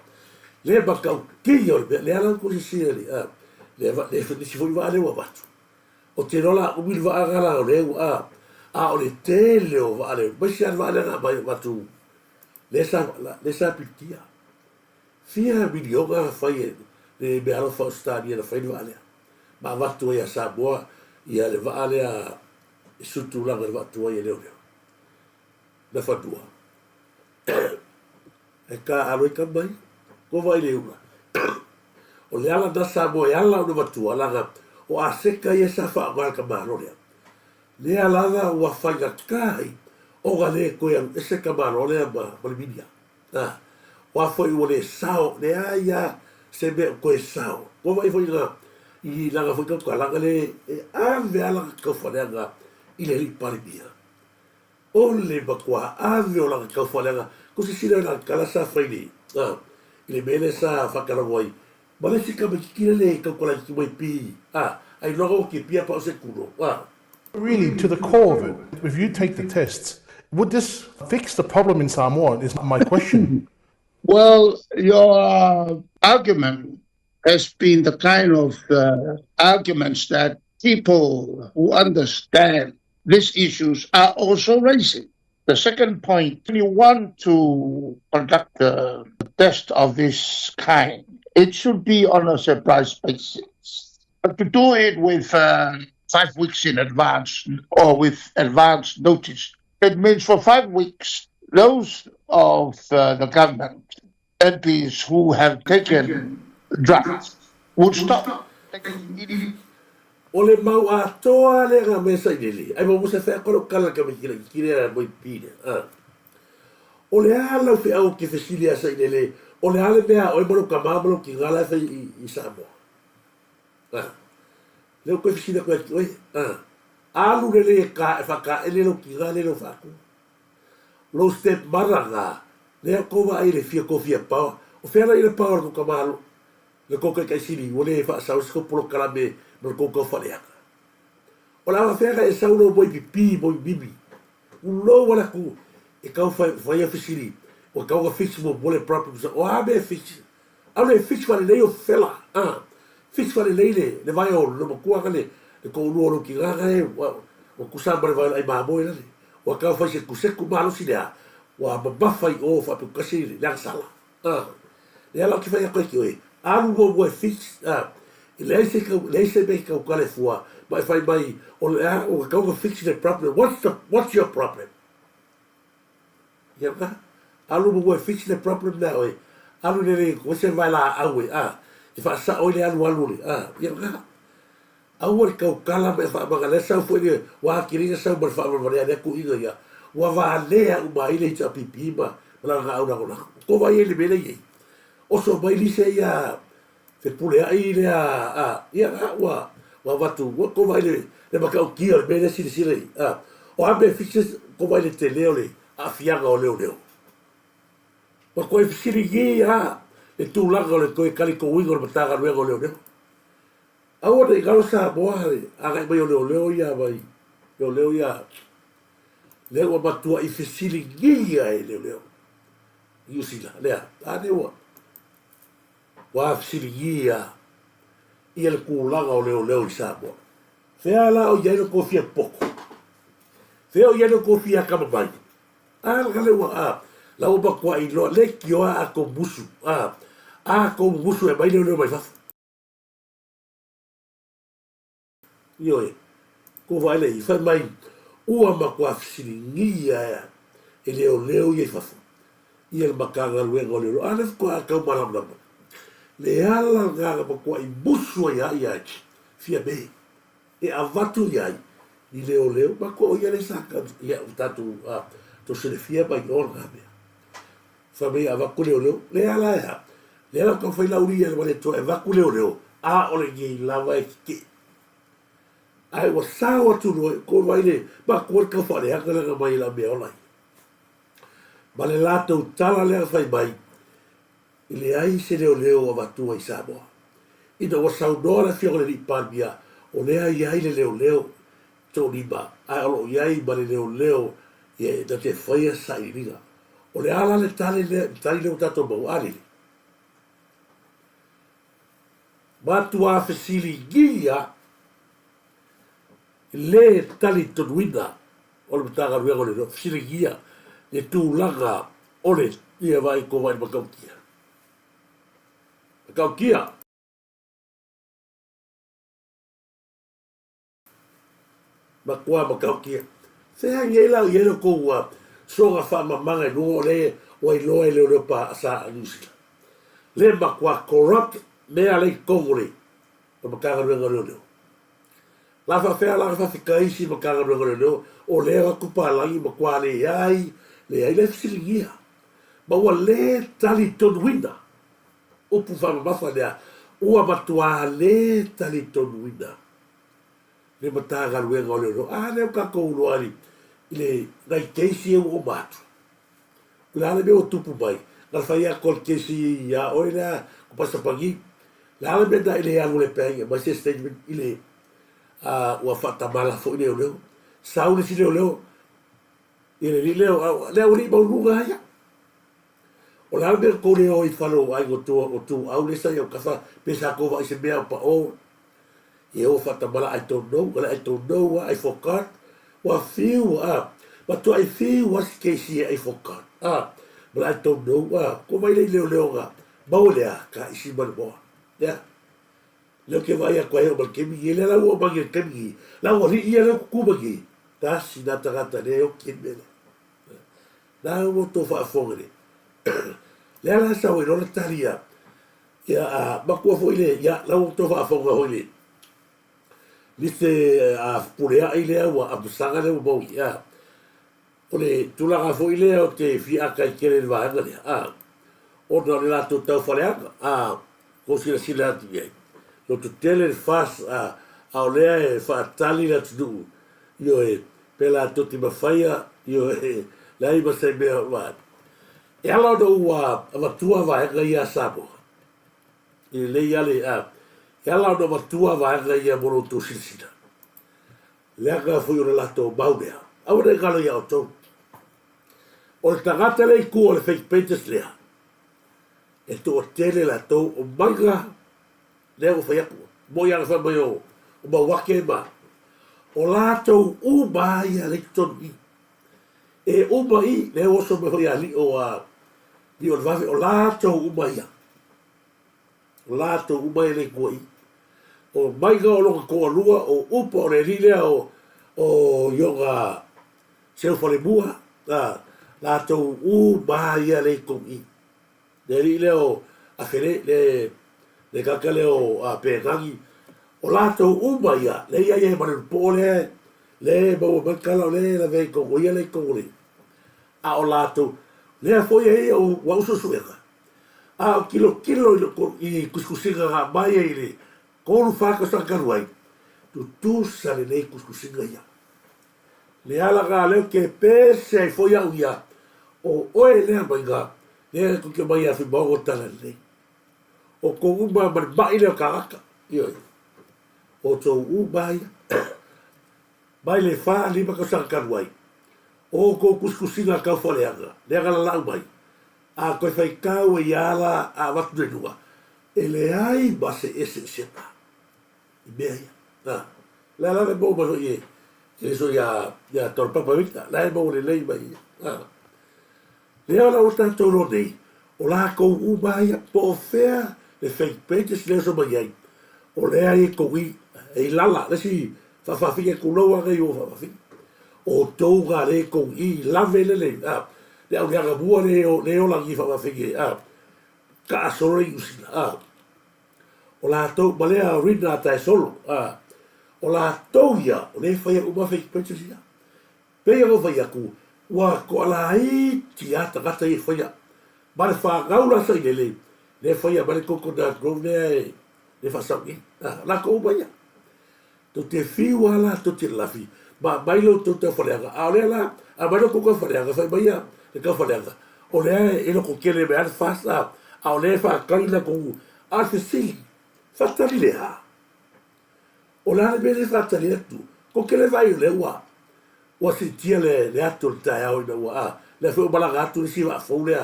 B: le matautia o le mea, lea la ua tou silasila i le, a, le, le, le isi foi vaa lea ua avatu. O te iloa la umi le vaa na la o lea ua a, a o le tele o vaa lea, aemaise lava le vaa lea na aumai avatu lea sa lea sa pilikia. Fia miliona na fai e le meaalofa a Ausetalia na fai le vaa lea ma avatu ai ia Samoa ia le vaa lea e sutulaga i le vaa tuai e leoleo. Na fanua. E taaalo ai tama ia. Kua vaai le ula. O le ala na Samoa e ala ona matua laga o aseta ia sa faaoga e le tamalo lea. Lea lava ua faigata ai ona le toe alu ese tamalo lea ma le minia. A, o a foi ua le sao, leai a se mea o toe sao. Kua vaai foi na i lana foi tautalaga le e ave a lana taufaleaga i le alii Palemia. O le matua ave o lana taufaleaga, ko se sila lana tala sa fai le, a, i le mea lea sa faatalanoa ai ma le isi tamaititi lea e tautala iti mai pi, a, ailoga ua kipia pa o se kulo, a.
D: Really, to the core of it, if you take the tests, would this fix the problem in Samoa is my question.
E: Well, your argument has been the kind of uh, arguments that people who understand these issues are also raising. The second point, you want to conduct a test of this kind, it should be on a surprise basis. But to do it with uh, five weeks in advance or with advance notice, it means for five weeks, those of uh, the government MPs who have taken drugs would stop taking
B: O le mau atoa lea nga mea sailele, ai mo se whea koro kala ka me kila ki kire a moi pine. A. O le a lau wheau ki fesili a sailele, o le a le mea oe mo ka mamalo ki ngā lai whai i, i Samoa. A. Leo koe fesili a koe ki oe. A. Alu lele e ka e whakaele lo ki ngā lele o whaaku. Lou step mother nga, lea kou vaai le fia kofia paoa, o fea la ila paoa le kou kamalo, le kou kaikaisili ua le faasau se kou polokalame ma le kou kaufaleaga. O le a fea ka e sau lou moi pipi moi mimi, ulou ala ku e kau fai faia fesili, ua kau ka fix mo mo le problems, o a mea e fix, aule e fix falelei o fela, a, fix falelei le, le vae o le matua ka le, le kou lua o lou tiga e, ua, ua kusa ma le vae o le ai mamoe lale. Ua tau fai se kuseku malosi lea, ua mamafa i o faapekukasi le agasala. A, lea la ou te fai atu ai ki oe, alu muamua e fix, a, e leai se kau, leai se mea e tau kale fua, ma e fai mai, o le a, ua tatau ona fix le problem, what's the, what's your problem? Ia ka, alu muamua e fix le problem lea oe, alu lele, koe se vae laau e, a, e faasao ai le alualu o le, a, ia ka. Aua le tautala ma e faamaga lea sau foi le ua atili na sau ma le faavalevalea lea tuuina ia ua valea uma ai le HRPP ma lana naau lagolago. Ko vai ai le mea lea i ai. Oso mai lise ia fepuleai lea a ia na ua ua avatu ua ko vai le le matautia o le mea lea silasila i a o a mea fixes ko vai le tele o le aafiaga o leoleo. Ua toe fesiligi a le tulaga o le toe talikouina o le Matagaluega o Leoleo. Aua ne i galo Samoa le agai mai o leoleo ia mai leoleo ia lea ua matuai fesiligia e leoleo i Niu Sila lea a lea ua ua fesiligia ia le tulaga o leoleo i Samoa. Fea la o i ai lo tou fia popo? Fea o i ai le kou fia akamamai? A laka le ua a, la ua matuai iloa leitioa a kou musu, a, a kou mumusu e aumai leoleo mai fafo. Ioe, kou vaai lea i, fai mai, ua matua fesiligia e leoleo ia i fafo, ia le Matagaluega o Leoleo. A lea faatoa tau malamalama, le ala lena na matuai musu ai a ia Fiame e avatu i ai ni leoleo, matua o ia lea sa ia tatou tou silafia ma iloa lena mea. Fai mai e avatu leoleo, le ala e a? Le ala o taumafai lauli ia le Atua e avatu leoleo, a o lenei lava e tetee. Ae ua sao atu loa i kou vaai le matua le tau faaleaga lea na mai e la mea ola ia. Ma le latou tala lea na fai mai, e leai se leoleo o avatua i Samoa. Ina ua saunoa le Afioga i le Alii Palemia, o lea e i ai le leoleo toalima, ae o lo o i ai ma le leoleo ia na te faia sailiiliga. O le a la le tali lea, le tali lea ua tatou maua? A lele. Matua fesiligia le talitonuina o le Matagaluega o Leoleo, fesiligia le tulaga o le ia vaai ko vaai matautia. Matautia. Matua matautia. Fea nei la i ai lo kou soga faamamaga i luga o le ua iloa e leoleo pa sa Niu Sila. Le matua corrupt mea le i tonu le o Matagaluega o Leoleo. La faafefea la ona faafetai isi Matagaluega o Leoleo o lea o atu palagi matua leai leai le fesiligia ma ua le talitonuina upu faamamafa lea ua matua le talitonuina le Matagaluega o Leoleo. A lea ua tatou iloa i le nai case ia ua uma atu. O le a le mea ua tupu mai? Na ona fai atu o le kesi ia oe lea ko Pasapagi. O le a le mea na i le alu a le bank e aumai se statement i le ua faatamala foi leoleo. Sau le isi leoleo i le alii lea o le aualii maualuga lava ia. O le a le mea na tou le o ai i fale o aiga o Tuuau lea sa i autafa pe sa tou vaai i se mea o pao. Ia ua faatamala I don't know, I don't know I forgot. Ua fiu a, matuai fiu a si keisi e I forgot a, ma le I don't know a, ko mai le i leoleoga maua le a ka isi ma le moa. Lea, lea ou te vaai atu ai o ma le taimi nei, lea la ua oo mai nei i le taimi nei, la ua alii ia lea ua tutu mai nei, tasi na tagata lea e oki ai le mea lea. La ua outou faafofoga nei. Lea la sau ai loa le tali a, Ia, a matua foi le, ia, la ua outou faafofoga foi le, lise a fepuleai lea ua apasaga lea ua maua i, a, o le tulaga foi lea ou te fia ata ai tele i le vaega lea, a, ona o le latou taufaaleaga, a, kou silasila atu i ai, loto tele le FAST, a, a o lea e faatali le atunuu, ioe, pe latou te mafaia, ioe, leai ma se mea o vaega. E ala ona ua avatua vaega ia a Samoa, e lelei lava le, a, e ala ona avatua vaega ia mo lo outou silasila, leaga foi o le latou mau lea. Aua ne i galo ia outou. O le tagata lea i tua o le fake pages lea, e toatele latou o maiga lea ua fai atu, moi lava na fai mai o, o Mauake ma, o latou uma ia lea i totonu i i. E uma i, lea ua oso mai foi ia Lio a Lio le Vave, o latou uma ia. O latou uma ia le Atua i. O maiga o lona toalua, o Upa, o le alii lea o, o Ioga Seufalemua, a, latou uma ia le Atua i. Le alii lea o Afele, le, le kaka lea o a Penagi, o latou uma ia, lea ia ia ma le lupoo lea, lea e maua mai kala o lea e lavea i tonu, o ia lea i tonu le, a o latou, lea foi e ia ua usuusuega, a o tilotilo i le, i tusitusiga na aumai ai i le 3, 4 tausaga talu ai, tutusa lelei tusitusiga ia. Le ala na lea ou te pese ai foi au ia, o oe lea maiga, lea tou te omai ia Fuimaono tala lelei. O tou uma ma le mai lea o tagata, ioe, o tou uma ia. Mai le 4, 5 tausaga talu ai, o outou tusitusiga taufaaleaga, lea na lalau mai, a toe faitau ai ala a avatu nei luga, e leai ma se eseesega. i mea ia. A, le ala le maua mai foi e, le uso ia ia Tolopapa Victor, la e maua lelei mai ia. A. Lea o la ua tatou iloa nei, o lakou uma ia, po o fea le fake pages lea uso mai ai, o lea e kou i, e i lala, le isi faafafine tulou a nei o faafafine. O tou ga le kou i lave le le, a, le au le agamua le le ola ni faafafine, a, kaa solo le Niu Sila, a. O latou, ma lea Rina Taesolo, a, o latou ia, o lea e faia uma fake pages ia. Pei ona ou fai atu, ua toalaiti lava tagata ia e faia. Ma le fanau la sailele, lea e faia mai le coconut grove lea e, e faasau nei. A, latou uma ia. Tou te fiu lava la tou te lafi, ma aumai lo outou taufaleaga. A o lea la, aumai lo outou taufaleaga, fai mai ia le taufaleaga, o lea e lototele mai lava le FAST, a, a o lea e faatali latou. A o le fesili, faatali le a? O le a le mea lea e faatali atu? Tou te le vaai o lea ua, ua siitia le, le atu o le taeao ina ua, a, lea foi ua malaga atu le isi vaa fou lea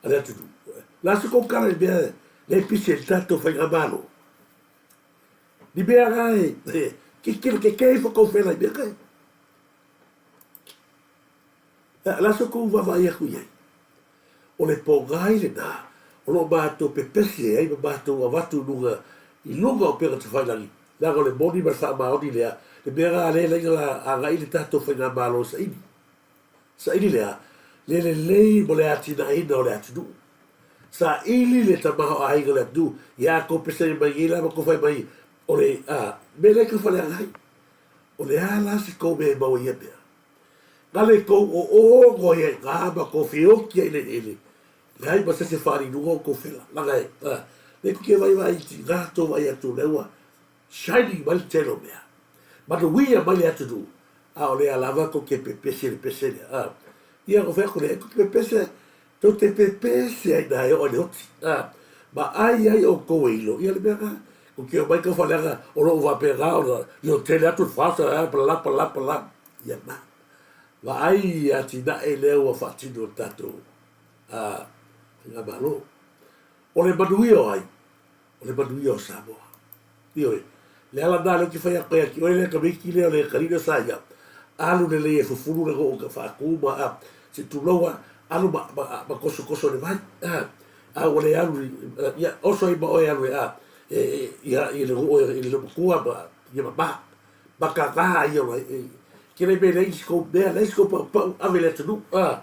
B: a le atunuu. O le a se tou tala i le mea lea e pisi ai le tatou faigamalo? Ni mea la e tilotilo keke ifo kou fela i mea kai. La so kou vaavaai atu i ai. O le pōgai lenā o lo o matou pepesi ai ma matou avatu i luga i luga o upega tafailagi, leaga o le moni ma le faamaoni lea, le mea la lea e laina la agai le tatou faigamalo e saili. Saili lea, le lelei mo le atinaeina o le atunuu. Saili le tamaoaiga o le atunuu, ia kou pesega mai nei la ma kou fai mai, o le a, mea lea e tau faleaga ai. O le a la se kou mea e maua i ia mea? Na le kou oono ai ai ina ma kou feoki ai i le eleele, leai ma se isi e faali i luga o kou fela. Laga e, a, le kou ke vaivai iti ina tou vaai atu o lea ua shining mai le tele o mea. Manuia mai le atunuu, a o lea lava tou te pepese i le pese lea. A, ia ona fai atu lea, tou te pepese, tou te pepese ai ina e oo i le oti. A, ma ai ai outou e ilo, ia le mea lena. Tou te omai tau faaleaga o lo o faapena ona io tele atu le fasa, a, pala, pala, pala. Ia na. Vaai i atinae lea ua faatino e le tatou, a, Faigamalo. O le manuia o ai? O le manuia o Samoa. Ioe. Le ala lena lea ou te fai atu ai ia te oe le tamaiti lea o le Kalina sa ia, alu lelei e fufulu le nuu faatu ma a, se tulou a, alu ma, ma, ma tosotoso i le vai. A, a ua le alu i, ia, oso ai ma oe alu e a, e, e, ia, i le nuu i le matua ma, ia mama. Matata ia o e, ke le mea leai se kou mea, leai se kou paupau, ave i le atunuu. A,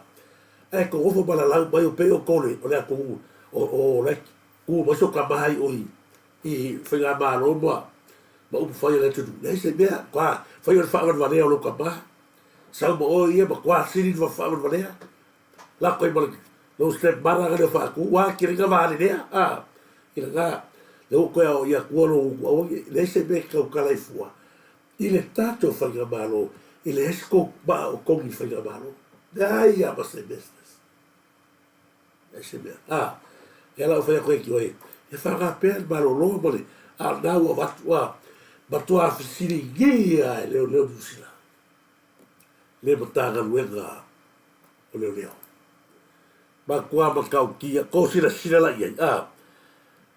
B: ae tou nofo ma lalau mai o pei o tou le, o le atunuu o, o like, Ku mai so kama ai oi i faigamalo ma ma upu fai a le atunuu. Leai se mea, kua fai o le faavalevalea o lou kama. Sau ma oe ia ma kua sili le faavalevalea. Lako ai ma lou step mother ka leo faatu, ua kile nga vale lea. A, kile nga, le ua koe ao ia tua lou utu aua ne, leai se mea e tautala i fua. I le tatou faigamalo, e leai se kou maa o togi i faigamalo. Leai lava ma se business. Leai se mea. A, ia la ua fai atu ai ki oe, e whanga pea le malolo ma le, a o lena ua avatu, a, matua fesiligia e leoleo Niu Sila, le Matagaluega o Leoleo. Matua matautia, kou silasila la i ai, a,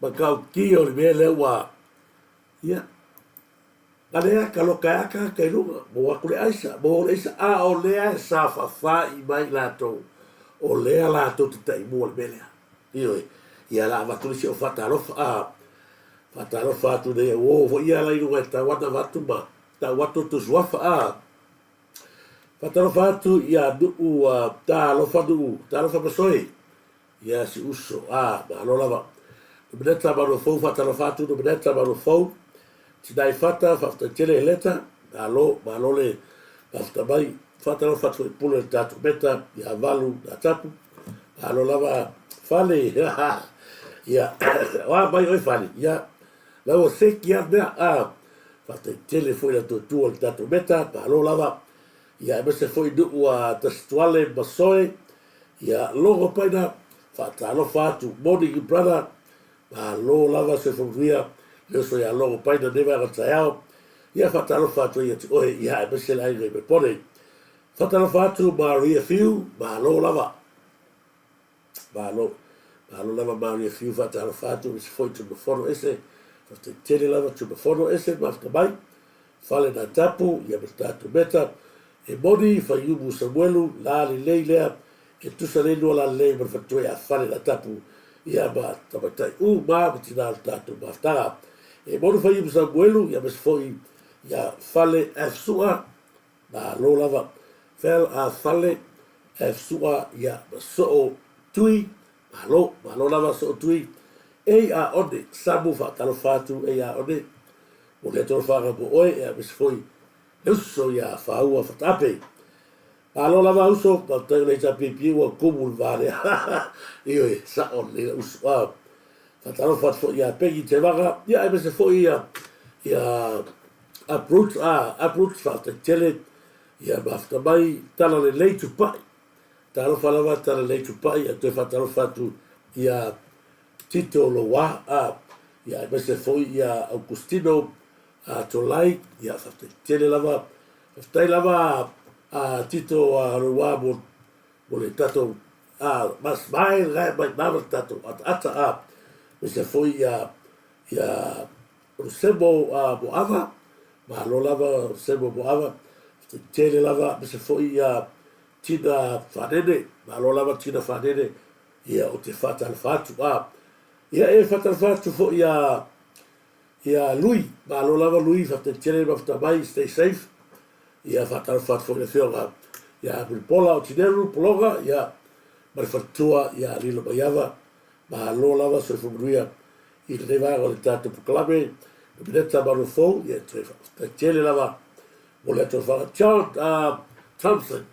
B: matautia o le mea lea ua, ia, A lea ka loka e aka aka i luga, mo aku le aisa, mo le aisa, a o lea e saofafai mai latou, o lea latou te taimua le mea lea. Ioe, ia la avatu le isi au faatalofa, a, faatalofa atu nei au o foi ia la i luga e tau ana avatu ma tau atu outou suafa, a, faatalofa atu ia Nuu, a, talofa Nuu, talofa Masoe, Ia si uso, a, malo lava. Nomeneta Manuafou, faatalofa atu Nomeneta Manuafou. Tinai Fata, faafetai tele Heleta, malo, malo le mafuta mai. Faatalofa atu foi i Pule le tatou Meta, ia Valu Natapu, malo lava Fale, ia, o a mai oe Fale, ia, la ua seki a mea, a, faafetai tele foi la tuatua le tatou Meta, malo lava. Ia, aemaise foi nuu a Tasituale Masoe, Ia logo paina, faatalofa atu, morning brother, malo lava soifua manuia, le uso ia logo paina nei vaega taeao, ia faatalofa atu ai ia te oe, ia aemaise le aiga i Mepone. Faatalofa atu Maria Fiu, malo lava. Malo, malo lava Maria Fiu, faatalofa atu, aemaise foi Tumafono ese, faafetai tele lava Tumafono ese, mafuta mai. Fale na tapu, ia ma le tatou meta, e moni, Faiumu Samuelu, la lelei lea, e tusa lelei lua la lelei ma le faletua ia Fale na tapu, ia ma tamaitai uma ma tina o le tatou mafutaga. E moni Faiumu Samuelu, ia aemaise foi ia Fale F Sua, malo lava, Fel a Fale F Sua, ia ma Soo Tui, malo, malo lava Soo Tui, ei a one, Samu faatalofa atu, ei a one, Mo lea tolofaga mo oe e aemaise foi le uso ia Faua Fataape. Malo lava uso, faafetai o le HRPP ua kumu le va lea. Ioe, sao lelei lau uso. Ah, faatalofa atu foi ia Peggy Tevaga, ia aemaise foi ia ia Uproot, ah, Uproot, faafetai tele ia mafuta mai tala lelei tupai. Talofa lava tala lelei tupai, a toe faatalofa atu ia Tito Loa, a, ia aemaise foi ia Augustino a, Tolai, ia faafetai tele lava, faafetai lava a, Tito a, Loa mo, mo le tatou a, ma smile gae mai ma le tatou ataata a, aemaise foi ia, ia Rosemo a, Moava, malo lava Rosemo Moava, faafetai tele lava, aemaise foi ia Tina Fanene, malo lava Tina Fanene, Ia, ou te faatalofa atu. A, ia, e faatalofa atu foi ia, ia Lui. Malo lava Lui, faafetai tele le mafuta mai, stay safe. Ia, faatalofa atu foi i le afioga ia Mulipola Otineru Pologa, ia, ma le faletua ia Lilo Maiava. Malo lava, soifua manuia i lenei vaega o le tatou polokalame. Nomeneta Malofou, ia, toe faafetai tele lava mo le atofaga. John uh, Thompson,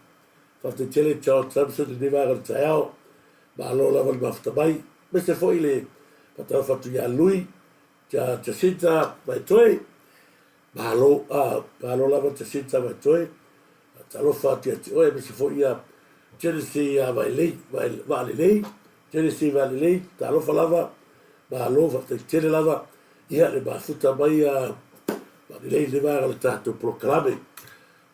B: Faafetai tele John Samson i lenei vaega o le taeao. Malo lava le mafuta mai. Aemaise foi le faatalofa atu ia Lui, ia Jacinta Vaitoe. Malo, ah, malo lava Jacinta Vaitoe. Faatalofa atu ia te oe, aemaise foi ia Genesee Vailei, Vaalelei, Genesee Vaalelei, talofa lava. Malo, faafetai tele lava. Ia, le mafuta mai ia Vaalelei i lenei vaega o le tatou polokalame.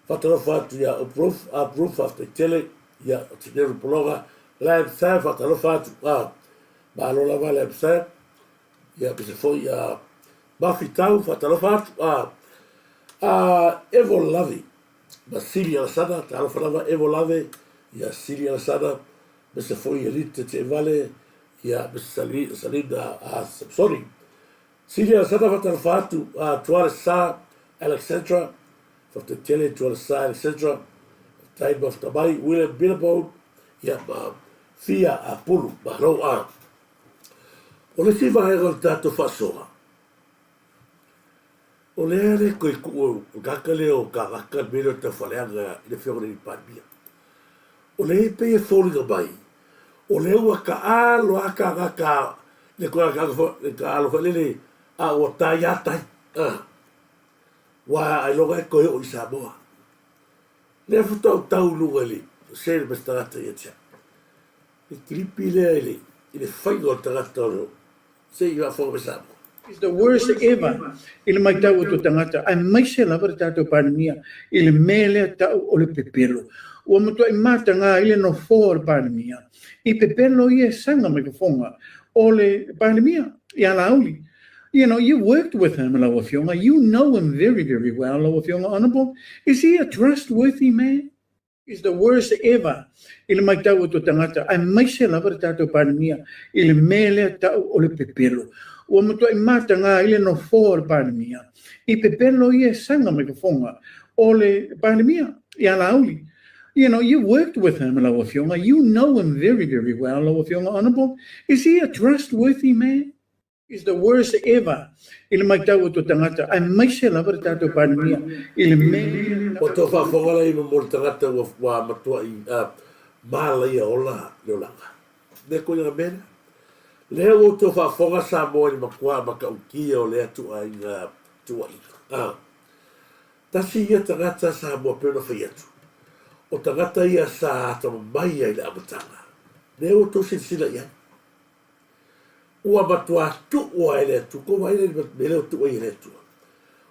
B: Faatalofa atu ia Uprof, Uprof faafetai tele, ia o Tineru Pologa, Lam Sam faatalofa atu, ah, malo lava Lam Sam, ia aemaise foi ia Mafi Tau faatalofa atu, ah, ah, Evo Lave, ma Sili Alasana, talofa lava Evo Lave, ia Sili Alasana, aemaise foi ia Lita Teevale, ia aemaise Salina, ah, Samsoni. Sili Alasana faatalofa atu, ah, Tuale Sa, Alexandra, Faafetai tele Tualasa Alexandra, faafetai mafuta mai William Billabone, ia ma Fia Apulu, malo a. O le isi vaega o le tatou faasoa, o lea le koe kuu o le tagata lea o Kagaka le mea lea o le taufaaleaga i le afioga i le Palemia. O lea e pei e foliga mai, o lea ua taalo a Kagaka le taalo foi lele a ua tai a tai. Ua ailoga e toe oo i Samoa. Lea faatoa ou tau i luga i le se ma se tagata ia te au. Le kilipi lea i le, i le faiga o le tagata o le se i faafofoga mai Samoa.
E: It's the worst ever i le matau atu a tagata, aemaise lava le tatou Palemia i le mea lea tau o le pepelo. Ua matuai mataga ai le nofoa o le Palemia i pepelo ia e saga mai fofoga o le Palemia ia Laauli. You know, you worked with him, lau Afioga. You know him very, very well, lau Afioga Honourable. Is he a trustworthy man? He's the worst ever i le matau atu a tagata, aemaise lava le tatou Palemia i le mea lea tau o le pepelo. Ua matuai mataga ai le nofoa o le Palemia i pepelo ia e saga mai fofoga o le Palemia ia Laauli. You know, you worked with him, lau Afioga. You know him very, very well, lau Afioga Honourable. Is he a trustworthy man? It's the worst ever i le matau atu a tagata, aemaise lava le tatou Palemia i le mea.
B: Ua tau faafofoga la i mo le tagata ua ua matuai malaia ola le olaga. Mea koe nga mea lea. Lea ua outou faafofoga Samoa i le matua matautia o lea tuuaiga tuuaiga. Tasi ia tagata Samoa pei ona fai atu, o tagata ia sa atamamai ai i le amataga. Lea ua outou silasila i ai. Ua matua tuua e le Atua, ko wai le mea lea ua tuua ai e le Atua?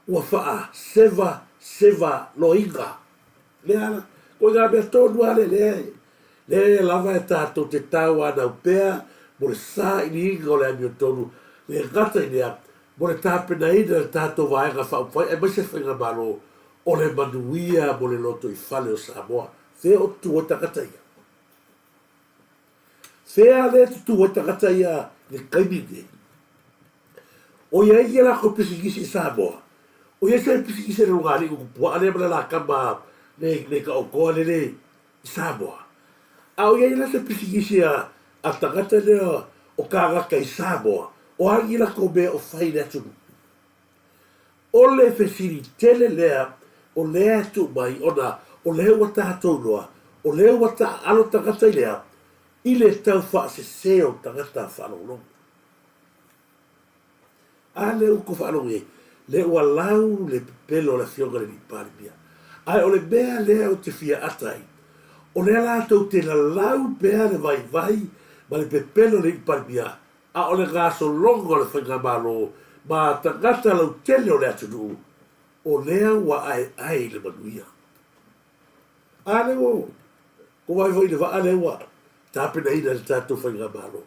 B: Ua whaa seva seva loiga. Lea ala, ko ngā mea tonu a le lea, lea lava e tātou te tau anau pea mo le sailiiga o le amiotonu, le gata i lea, Mo le tapenaina e le tatou Vaega Faaupufai aemaise le Faigamalo o le manuia mo le lotoifale o Samoa. Fea o tutū ai tagata ia? Fea lea e tutū ai tagata ia i le taimi lenei? O i ai ia latou pisinisi i Samoa? O i ai se pisinisi a le Lugalii Utupuaa lea ma le la tama le le taotoa le le i Samoa? A o i ai la se pisinisi a a tagata lea o kānaka i Samoa, o a ni latou mea o fai i le atunuu? O le fesili tele lea o lea e tuu mai ona o lea ua tatou iloa, o lea ua taaalo tagata i lea, i le tau faasese o tagata faalogologo. A lea ua tou faalogo i ai, lea ua lau le pepelo o le Afioga i le Alii Palemia. Ae o le mea lea ou te fia ata ai, o lea latou te lalau pea le vaivai ma le pepelo o le Alii Palemia, a o le gasologa o le Faigamalo ma tagata lautele o le atunuu, o lea ua aeae i le manuia. A lea ua tou vaai foi i le vaa lea ua tapenaina e le tatou Faigamalo.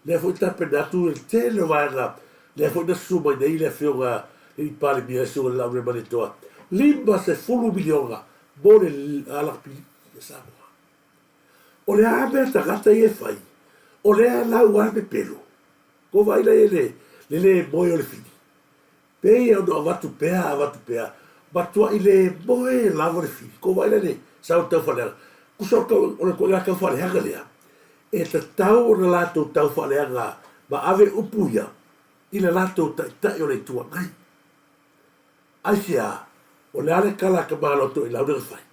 B: Lea foi tapena atu le tele o vaega lea foi na susu mai nei le Afioga i le Palemia le Susuga i le Laauliamaletoa, $50 miliona mo le alapili a Samoa. O le a mea tagata ia e fai? O lea e lau lava le pepelo. Ua vaai la i ai le le moe o le fili. Pei ona avatu pea avatu pea, matuai le moe lava le fili. Kou vaai la i le sau tau faaleaga. Tusa o le ituaiga tau faaleaga lea, e tatau ona latou tau faaleaga ma ave upu ia i le latou Taitai o le Itu Agai. Aisea? O le a le tala a ka Malo Toelau lea na fai?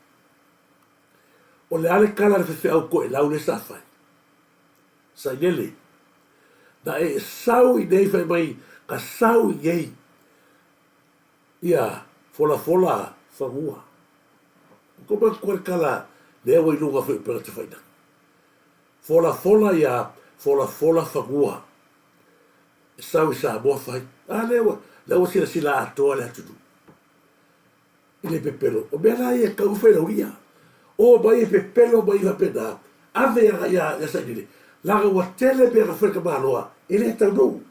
B: O le a le tala a le faifeau Toelau lea sa fai? Sailele, Na e sau i nei fai mai ka sau i nei ia folafola fanua. O ko manatua le tala lea ua i luga foi o upega tafailagi. Folafola ia folafola fanua e sau i Samoa fai. A lea ua, lea ua silasila atoa le atunuu i le pepelo. O mea la ia e tatau ona failaulia. O mai e pepelo mai faapena, ave agai ia Sailele, leaga ua tele mea na fai e le tamaloa, e le taunuu.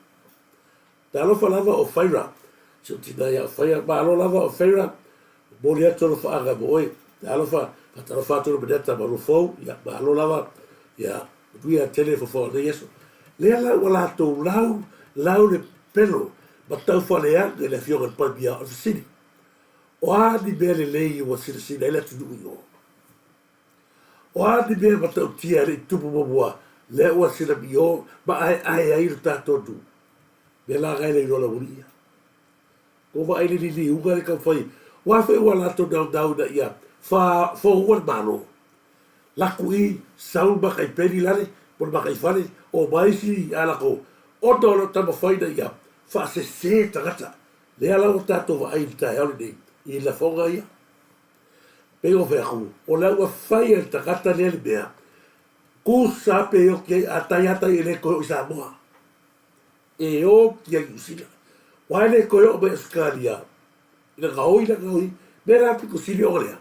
B: Talofa lava o Faira, si ou tina ia Faira, malo lava o Faira, momoli atu alofaaga mo oe. Talofa, faatalofa atu Lomeneta ma Rufou, ia malo lava, ia manuia tele fofoga o lenei aso. Lea la ua latou lau, lau le pepelo ma taufaleaga i le Afioga i le Palemia o le fesili. O a ni mea lelei ua silasila ai le atunuu i o? O a ni mea matautia e le i tupu muamua lea ua silamio ma aeae ai lo tatou nuu? Mea la ga e le iloa laualii ia. Ko vaai le liliuga le taumafai, ua foi ua latou naunau ina ia fa foua le Malo. Laku i sau le makaipeli lale po le makaifale o ma isi a latou ona o lo taumafai ina ia faasese tagata. Lea la ua tatou vaai i le taeao lenei i lafoga ia. Pei ona fai atu, o la ua fai e le tagata lea le mea, tusa pe oti ai, a tai lava tai e le toe oo i Samoa. E oti ai i Niu Sila. Aua e le toe oo mai i Ausetalia i lana oi lana oi, mea la pito sili ona leaga.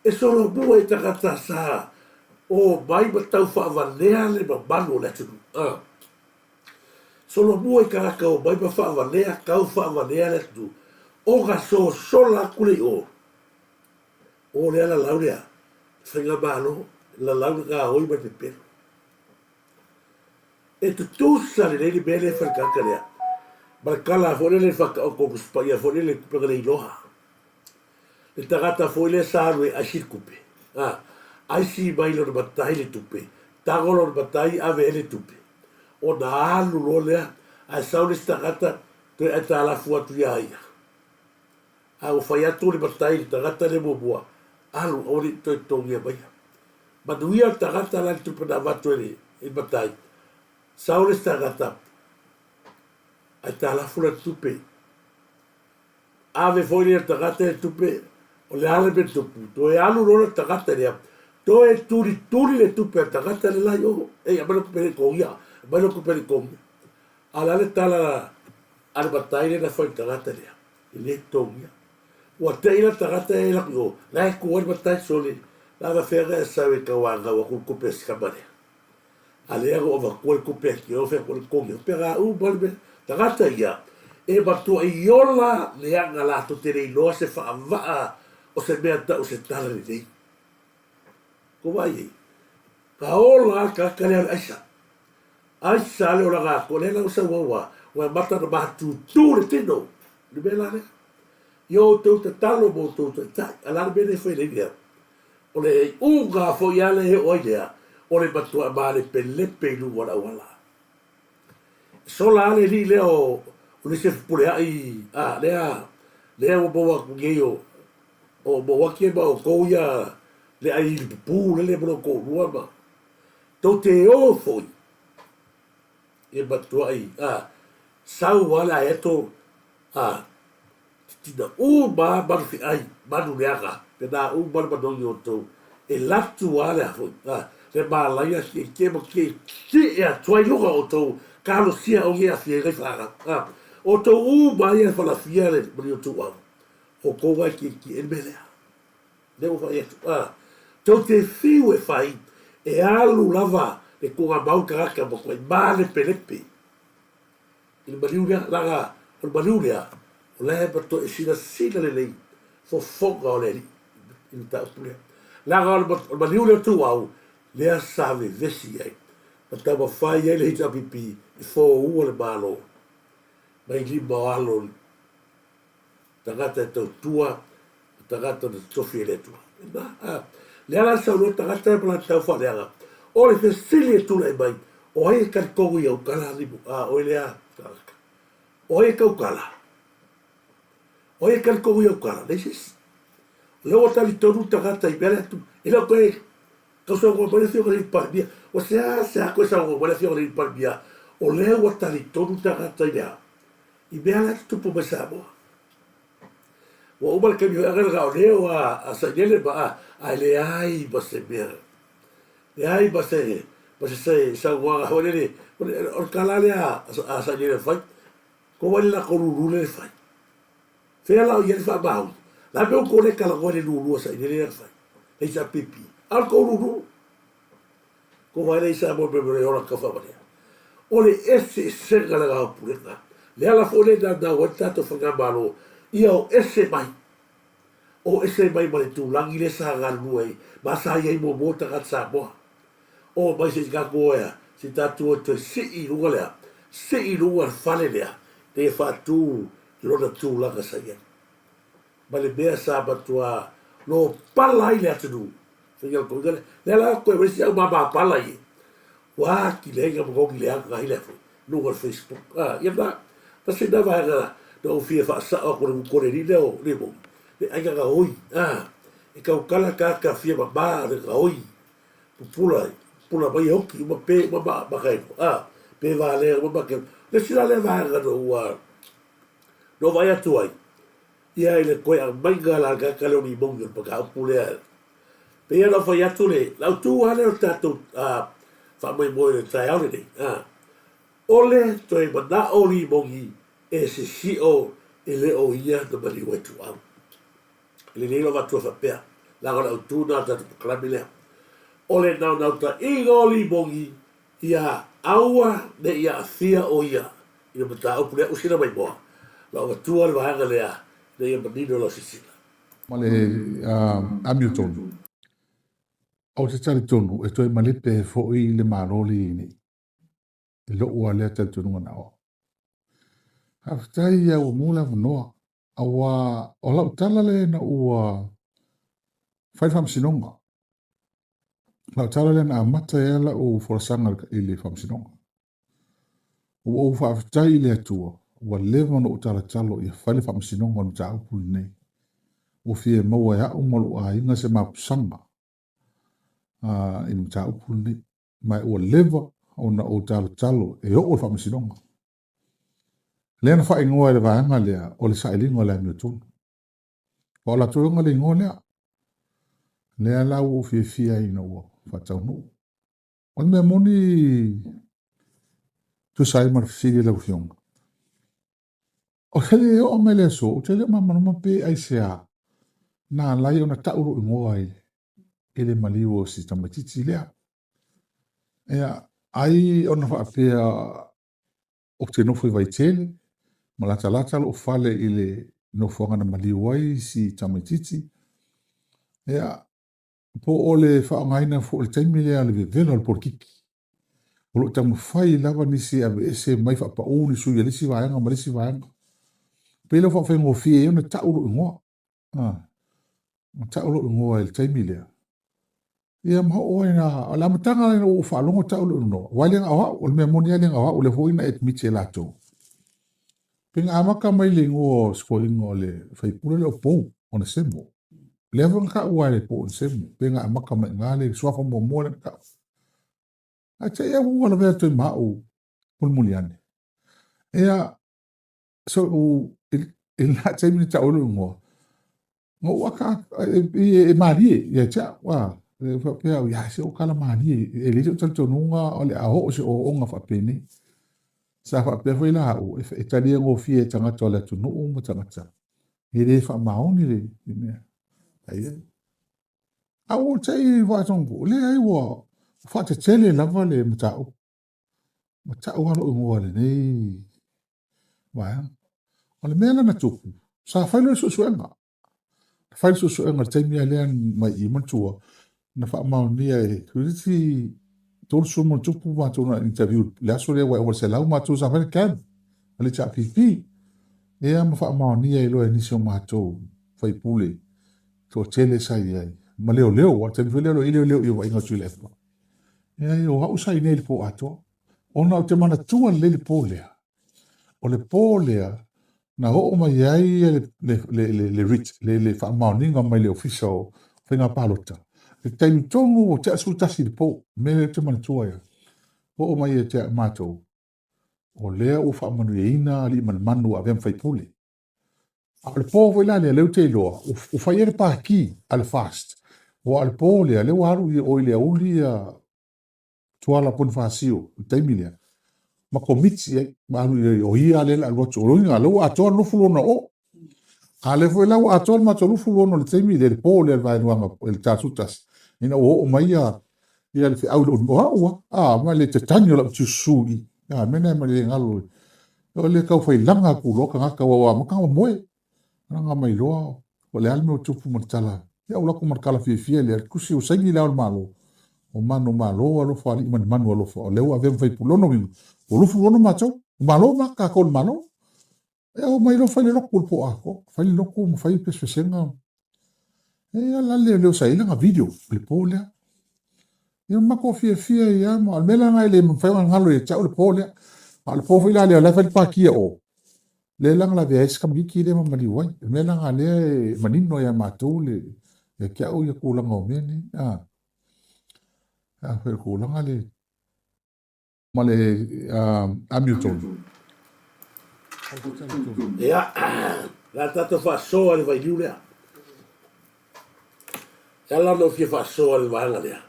B: E solomua i tagata sa omai ma tau faavalea le mamalu o le atunuu. Solomua i tagata omai ma faavalea, tau faavalea le atunuu, ona sosola atu lea i o. O lea lalau lea, Faigamalo, lalau le gaoi ma le pepelo. E tutusa lelei le mea lea e fai le tagata lea, ma le tala foi lele faataoto Tusi Paia foi lele tupega leiloa. Le tagata foi lea sa alu e aisi le tupe, a, aisi mai lona matai le tupe, tago lona matai ave ai le tupe, ona alu loa lea, ae sau le isi tagata toe aitalafu atu ia ia. A ua fai atu le matai i le tagata lea muamua, alu aua ne i toe totogia maia. Manuia le tagata la le tupe na avatu e le matai, sau le isi tagata, aitalafu lana tupe. Ave foi lea tagata le tupe, o le a le mea tupu, toe alu loa le tagata lea, toe tulituli le tupe a le tagata le la i o, ei, aumai lau tupe e le i totogia, aumai lau tupe e le i totogia. A o le a le tala a le matai lea na fai i le tagata lea, e le totogia. Ua te i la le tagata e alu atu i o, la e tu ai le matai, sole, la faapefea ona e sau e tauanau atu le tupe a si tama lea. A lea na ou avatua le tupe a Tio fai atu o le totogi, faapena uma le mea. Tagata ia, E matua i ola leaga latou te le iloa se faavaa o se mea tau se tala lenei. Ko vaai ai? Ka ola a le tagata lea o le aisa. Aisa le olaga atoa lea la ua sau au a ua amata ona matutu le tino. O le mea la lea. Ia outou tatalo mo outou taitai. A o le a le mea lea e fai nei lea? O le iuga foi a lea e oo ai lea, o le matua malepelepe i luga o le auala. E sola lava le alii lea o le isi fepuleai a lea lea ua maua atu nei o o Mauati ma outou ia le ai ili pupū lele ma lou toalua ma tou te o foi e matuai a sau lava le aeto a Titina uma a manu feai, manu leaga, pena uma le manogi o outou, e latu a le a foi, a, le malaia tietie ma tietie atu ai luga o outou, talosia o ia afia ai faaga, a, outou uma ia e falafia le mani o tuuau, outou a e tietie le mea lea. Lea ua fai atu, a, tou te fiu e fai, e alu lava le tuugamau tagata ma tuai malepelepe. I le maliu lea, leaga o le maliu lea, o la e matua e silasila lelei fofoga o le Alii i le mataupu lea. Leaga o le maliu lea o Tuau, lea sa vevesi ai ma taumafai ai le HRPP e foua le Malo mai lima o alo tagata e tautua ma tagata na totofi e le Atua. Lena, a. Lea la sau loa tagata ma lana tau faaleaga, o le fesili e tulai mai, o ai e talitonu i au tala limu, a oe lea tagata? O ai e tautala? O ai e talitonu i au tala? Leai se isi. O lea ua talitonu tagata i mea lea atu, e le o toe tau saunoa mai le Afioga i le Palemia. Ua seasea toe saunoa mai le Afioga i le Palemia, o lea ua talitonu tagata i le a? I mea la e tutupu mai Samoa. Ua uma le taimi foi anga na o leo a Sailele ma a, ae leai ma se mea. Leai ma se ma se se saunoaga foi lele, o le tala lea a Sailele na fai, ko wai le latou lulu lea e fai. Fea la o i ai le faamaoni? La mea ua le talanoa i le lulu a Sailele lea na fai, HRPP. A o le tou lulu. Ko wai lei sa mo me me ola ka whawanea. O le eseesega le gao pulega. Le ala foi le naunau ai le tatou faigamalo ia o ese mai. O ese mai ma le tūlagi lea sa galulue ai ma sa i ai muamua tagata Samoa. O mai se i tatou o ea, se i tatou o toe sii i luga lea, sii i luga le fale lea, ina ia faatū i lona tulaga sa i ai. Ma le mea sa matua lopala ai le atunuu. Faiga o le lea, lea la koe wai si au mama pala ia. Ua ki le ga mgogi le aga hi le foi. Luga o le Facebook. Ah, ia na, ta se na vaega na, na o fia faasao aku le kukole ni leo, le mo. Le aiga ga oi. Ah, e kaukala ka ka fia mama le ga oi. Pupula, pupula mai e hoki, uma pe, uma ma, ma kaino. Ah, pe va le, uma ma ke. Le sila le vaega no ua, no vai atu ai. Ia i le koe aumaiga la ka ka leo ni mongi o le mataupu lea. Pei ona fai atu le lau tu lava lea o le tatou faamoemoe i le taeao lenei, o le toe manao limogi e sisio e le o ia na maliu ai Tuau. E lelei lou avatua faapea, leaga o le autu lena o le tatou polokalame lea. O le naonautaiga o limogi ia aua ne i aafia o ia i le mataupu lea usina mai moa, lau avatua le vaega lea ina ia manino lau silasila.
F: Ma le amiotonu. Ou te talitonu e toe malepe foi le Malo le i nei. I lou lava lea talitonuga na o au. Faafetai ia ua maua le avanoa, aua o lau tala lea ina ua fai le faamasinoga. Lau tala lea na amata ai lau folasaga i le faamasinoga. Ua ou faafetai i le Atua, ua leva ona ou talatalo ia fai le faamasinoga o le mataupu lenei. Ua fia maua e au ma lou aiga se mapusaga i le mataupu lenei. Ma ua leva ona ou talotalo e oo le faamasinoga. Lea na faaigoa e le vaega lea o le sailiga o le amiotonu. Aua o latou iloga le igoa lea. Lea la ua ou fiafia ai ina ua faataunuu. O le mea moni tusa ai ma le fesili a lau Afioga, o le le oo mai le aso, ou te le o malamalama pe aisea na ala ai ona tau lou igoa i le maliu o si tamaitiiti lea. Ia, ai ona faapea ou te nofo i Vaitele, Ma latalata lo'u fale i le nofoaga na maliu ai si tamaitiiti. Ia, po o le faaaogaina foi o le taimi lea o le vevela o le polokiki. O lo o taumafai lava nisi e aveese mai faapaū ni sui a le isi vaega ma le isi vaega. Pei la ua faafaigofie ai ona tau lou igoa. Na tau lou igoa i le taimi lea. Ia ma oo ai na, o le amataga ina ua ou faalogo tau lou igoa, aua e le na o au, o le mea moni lava e le na o au, o lea foi na admit e latou. Pe na amata mai le igoa o si toeaina o le faipule lea o Pou Onesemo. Lea foi na tau lava e le Pou Onesemo, pe na amata mai i ina le suafa muamua lea na tau. Ae te i au ua lavea atu ai ma au mulimuli ane. Ia, so i lena taimi na tau ai lou igoa, na ou aka e malie ia te au, a, e faapea au, ia se o kala malie, e leai so'u talitonuga o le a oo se ooooga faapenei. Sa faapea foi la au, e talia gofie e tagata o le atunuu ma tagata, e le faamaoni le mea. Ai ai. A ua te i faatonu, leai ua faatetele lava le mataupu. Ma tau lava lou igoa i lenei vaega. O le mea lea na tupu, sa fai loa le suesuega. Na fai le suesuega i le taimi lava lea mai i manatua, na faamaonia e toeitiiti 30 ma ona tupu matou na interview i le aso lea ua ova i le 100 matou sa fai le camp a le HRPP. Ia ma faamaonia ai loa e nisi o matou faipule toatele sa i ai ma leoleo, aua o le taimi foi lea o lo o i ai leoleo i o vaaiga o Tuilaepa. Leai, o au sa i inei i le pō atoa. Ona ou te manatua lelei le pō lea. O le pō lea na oo mai ai le, le, le, le, le writ, le, le faamaoniga mai le Ofisa o Faiga Palota. I le taimi tonu ua tea 11 i le pō, mea lea ou te manatua ai. Oo mai ia te matou, o lea ua faamanuiaina Aliimalemanu ua avea ma faipule. A o le pō foi la lea, lea ou te iloa, ua fai ai le pākī a le FAST. Aua o le pō lea, lea ua alu i o i le aoauli ia Tuala Ponifasio i le taimi lea, ma komiti ai, ma alu i ai, o ia lea o le a alu atu. O lona uiga, o lea ua atoa le 26 o. A o lea foi la ua atoa le matou 26 i le taimi lea, le pō lea i le vaenuaga i le ta 11, ina ua oo mai ia ia le feau i lou o au a, a, ma le tatagi o lau tiususu i i. A, mea na e ma le galo. O le tau fai laga atu loa tagata ua amata ona moe. Laga mai loa, o le a le mea ua tupu ma le tala. Ia ua lako ma le tala fiafia lea, le tusi ua saini le Ao o le Malo. O manu malo alofa alii ma ni manu alofa. O lea ua avea ma faipule. Lona uiga, ua 26 matou. Malo ma tatou i le Malo. E o mai loa fai le lotu i le po atoa. Fai le lotu ma fai pesepesega. E ia la le leo sa i lana video i le po lea. Ia matou fiafia ai lava ma o le mea la lena e le mafai ona galo ia te au le po lea. A o le po foi la lea o la e fai le pākia o, lea la na lavea ai si tamaitiiti lea ma maliu ai. O le mea la lena lea e manino ia matou le, ia te au ia tulaga o mea nei. A, a foi o le tulaga le ma le amiotonu.
B: Ia, o le a tatou faasoa i le vailiu lea. E ala ona ou fia faasoa i le vaega lea,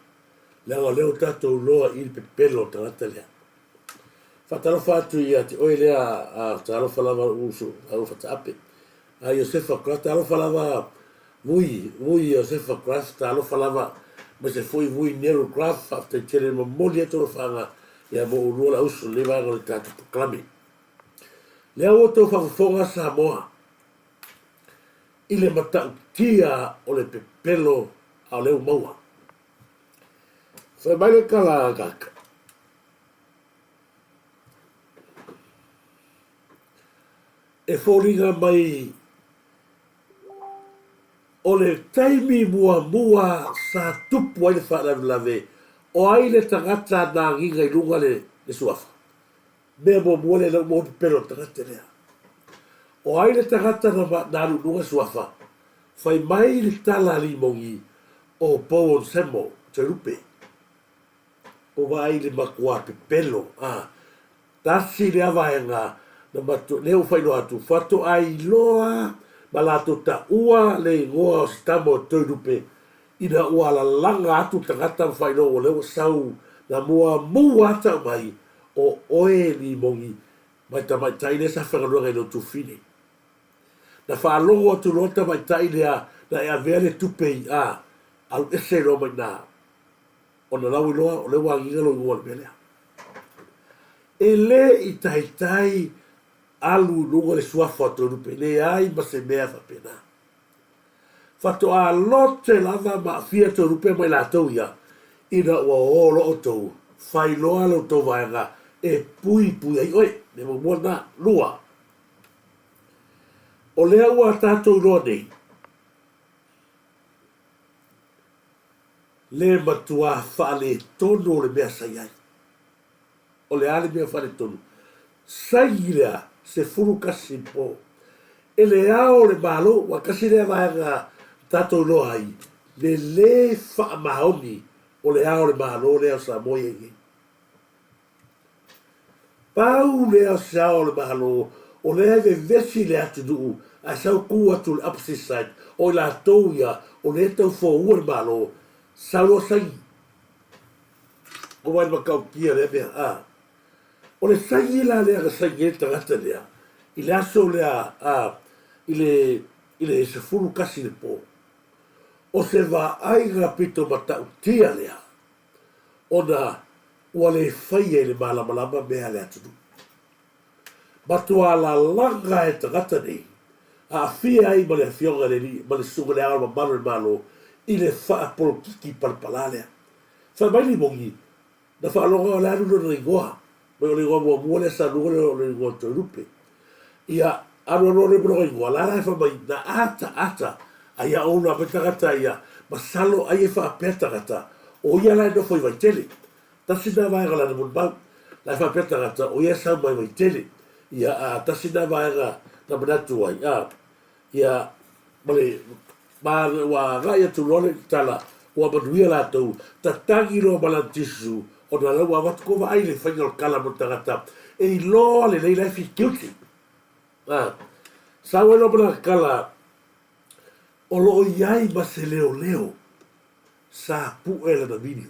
B: leaga o lea ua tatou iloa i le pepelo o le tagata lea. Faatalofa atu ia te oe lea a talofa lava lou uso, talofa taape. A Iosefa Kraft, talofa lava Vui, Vui Iosefa Kraft, talofa lava aemaise foi Vui Nero Kraft, faafetai tele momoli atu alofaaga ia mo oulua le auso i lenei vaega o le tatou polokalame. Lea ua outou faafofoga Samoa i le matautia o le pepelo a o lea ua maua. Fai mai le tala a Kaka. E foliga mai o le taimi muamua sa tupu ai le faalavelave, o ai le tagata na agiga i luga le suafa? Mea muamua lea ua maua pepelo o le tagata lea. O ai le tagata na alu i luga le suafa? Fai mai le tala a Limogi, o Bowen Semo Toelupe. Ua vaai i le matua pepelo, a. Tasi lea vaega na matua, lea ua faailoa atu, faatoa iloa ma latou taua le igoa o se tama o Toelupe ina ua lalaga atu le tagata ma faailoa ua lea ua sau na muamua ata aumai o oe Limogi mai tamaitai lea sa faigaluega i lou tufine. Na faalogo atu loa le tamaitai lea na e avea le tupe i a, alu ese loa mai ina. Ona la ua iloa o lea ua agiga lou igoa i le mea lea. E le i taitai alu i luga le suafa o Toelupe, leai ma se mea faapena. Faatoa lote lava ma aafia Toelupe ma i latou ia, ina ua o loa outou, fai loa la outou vaega e puipui ai oe. Mea muamua lena. Lua, o lea ua tatou iloa nei, le matuā faaletonu o le mea sa i ai. O le a le mea faaletonu? Saini lea 11 po e le Ao o le Malo, ua tasi lea vaega tatou iloa ai le lē faamaoni o le Ao o le Malo lea o Samoa i ai nei. Pau lea o se Ao o le Malo o lea e vevesi le atunuu ae sau tu atu le opposite side o i latou ia o lea e tau foua le Malo, sau loa saini. Ua i le matautia lea mea, a. O le saini la lea na saini ai le tagata lea i le aso lea, a, i le, i le 11 i le po. O se vaaiga pito matautia lea, ona ua le faia i le malamalama mea a le atunuu. Matua lalaga e tagata nei, aafia ai ma le Afioga i le Alii ma le Susuga i le Ao Mamalu o le Malo i le faapolokiki palapala lea. Fai mai Limoni, na faalogo o le alu lona igoa, mai o le igoa muamua lea sa luga lea o le igoa o Toelupe. Ia, alu alu alu ai ma lona igoa, la la e fai mai, na ata ata a ia ou la mai tagata ia, masalo ai e faapea tagata, o ia la e nofo i Vaitele. Tasi lena vaega o lana molimau. La e faapea tagata, o ia e sau mai Vaitele. Ia, a tasi lena vaega na manatu ai, a, ia, ma le, ma ua agai atu loa le tala, ua manuia latou, tatagi loa ma lana tissue, ona la ua avatu ko vaai le faiga o le kala mo le tagata, e iloa lelei la e feel guilty. A, sau ai loa ma lana kala, o lo o i ai ma se leoleo sa pue lana video.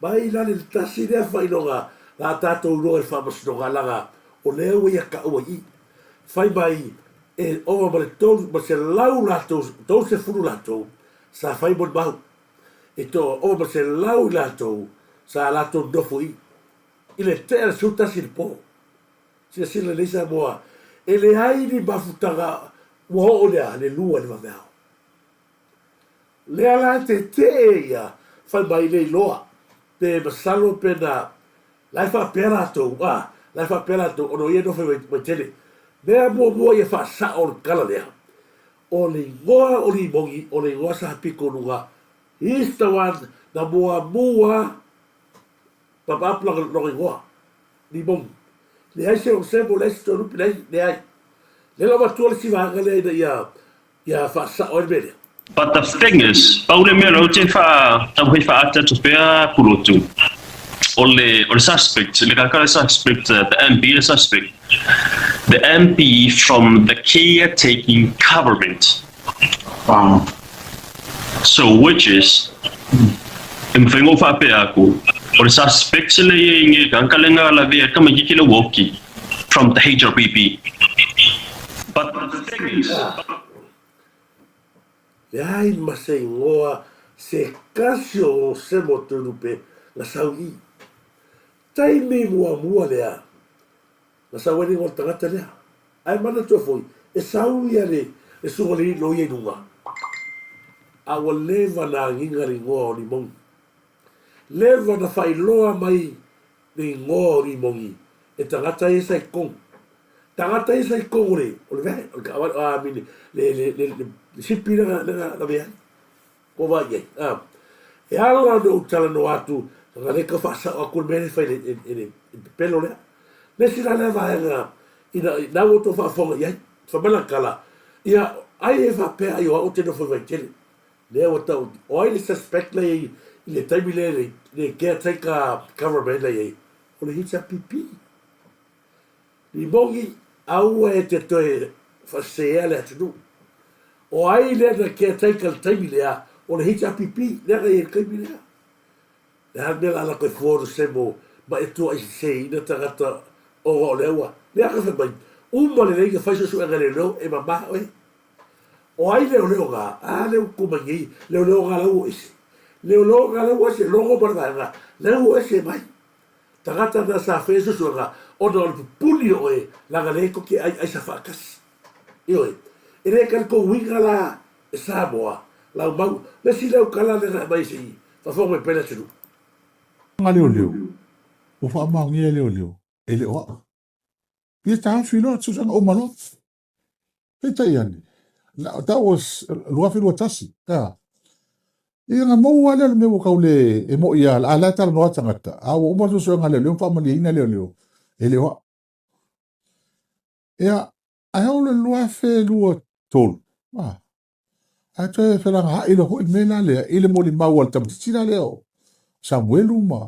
B: Mai la le tasi lea faailoga la tatou iloa i le faamasinoga laga o lea ua ia taua i i. Fai mai e ova ma le 300 latou, 30 latou sa fai molimau. E to ova ma le 100 i latou sa latou nofo i i. I le tea le 11 i le po. Silasila lelei Samoa, e leai ni mafutaga ua oo lea le lua i le vaveao. Lea la e tetee ia fai mai le iloa pe masalo pe na la e faapea latou a la e faapea latou ona o ia e nofo i Vaitele. Mea muamua ia faasao le tala lea o le igoa o Limoni o le igoa sa pito luga he is the one na muamua papa up lona igoa Limoni. Leai se Osemo leai se Toelupe leai leai. Lea la ua atua le isi vaega lea ina ia Ia faasao ai le mea lea.
G: But the thing is, pau le mea lea ou te wha, taumafai whaata atu pea Pulotu, o le, o le suspect, le kaka le suspect, the MP le suspect, the MP from the caretaking government.
H: Wow.
G: So which is, e mawhai ngō whaapea aku, o le suspect le ia inge kaka le ngā lavea ka mai kiki le woki from the HRPP. But the thing is,
B: Leai ma se igoa se kasi o Semo Toelupe na sau i. Taimi muamua lea na sau ai le igoa o le tagata lea. Ae manatua foi, e sau ia le susuga o le loia i luga, a ua leva na agiga le igoa o Limoni. Leva na faailoa mai le igoa o Limoni e tagata ia sa i totonu. Tagata ia sa i totonu o le, o le vehe, o le taavale, I mean, le, le, le, le, le sipi lea na, na lavea ai. Kua vaai i ai, a. E ala ona ou talanoa atu, leaga lea e tau faasao atu le mea lea e fai e, e, le pepelo lea. Le isi la lea vaega, ina, na ua outou faafofoga i ai, fai mai lana tala, ia, ai e faapea ai o au ou te nofo i Vaitele. Lea ua tau, o ai le suspect la i ai i le taimi lea le, le caretaker government la i ai, o le HRPP. Limogi, aua e te toe faasea le atunuu. O ai lea na caretaker i le taimi lea, o le HRPP lea na i ai i le taimi lea. Le a le mea la latou e fua ona semo ma e tuuai seseina tagata ona o lea ua, lea ka fai mai, uma lelei na fai suesuega leoleo e mama oe. O ai leoleo na? A lea ua tu mai nei, leoleo na la ua ese. Leoleo na la ua ese, logo ma le vaega, la ua ese mai. Tagata na sa faia suesuega ona o le pupuni o oe leaga le koke ai aisa faatasi. Ioe. E le kali kou uiga la e Samoa lau mau le isi lea ukala lea na aumai se i faafofoga mai pea le atunuu.
F: Nga leoleo, ua faamaonia e leoleo, e le o au. Ia taofi loa suesuega uma loa. Peitai ane, that was 2021, a. Ia na maua lea o le mea ua tau le e moi a, a la e talanoa tagata, a ua uma le suesuega a leoleo ma faamalieina leoleo, e le o au. Ia, ae oo le 2023, a, Ae toe felagaai loa foi le mea la lea i le molimau a le tamaitiiti la lea o Samuelu ma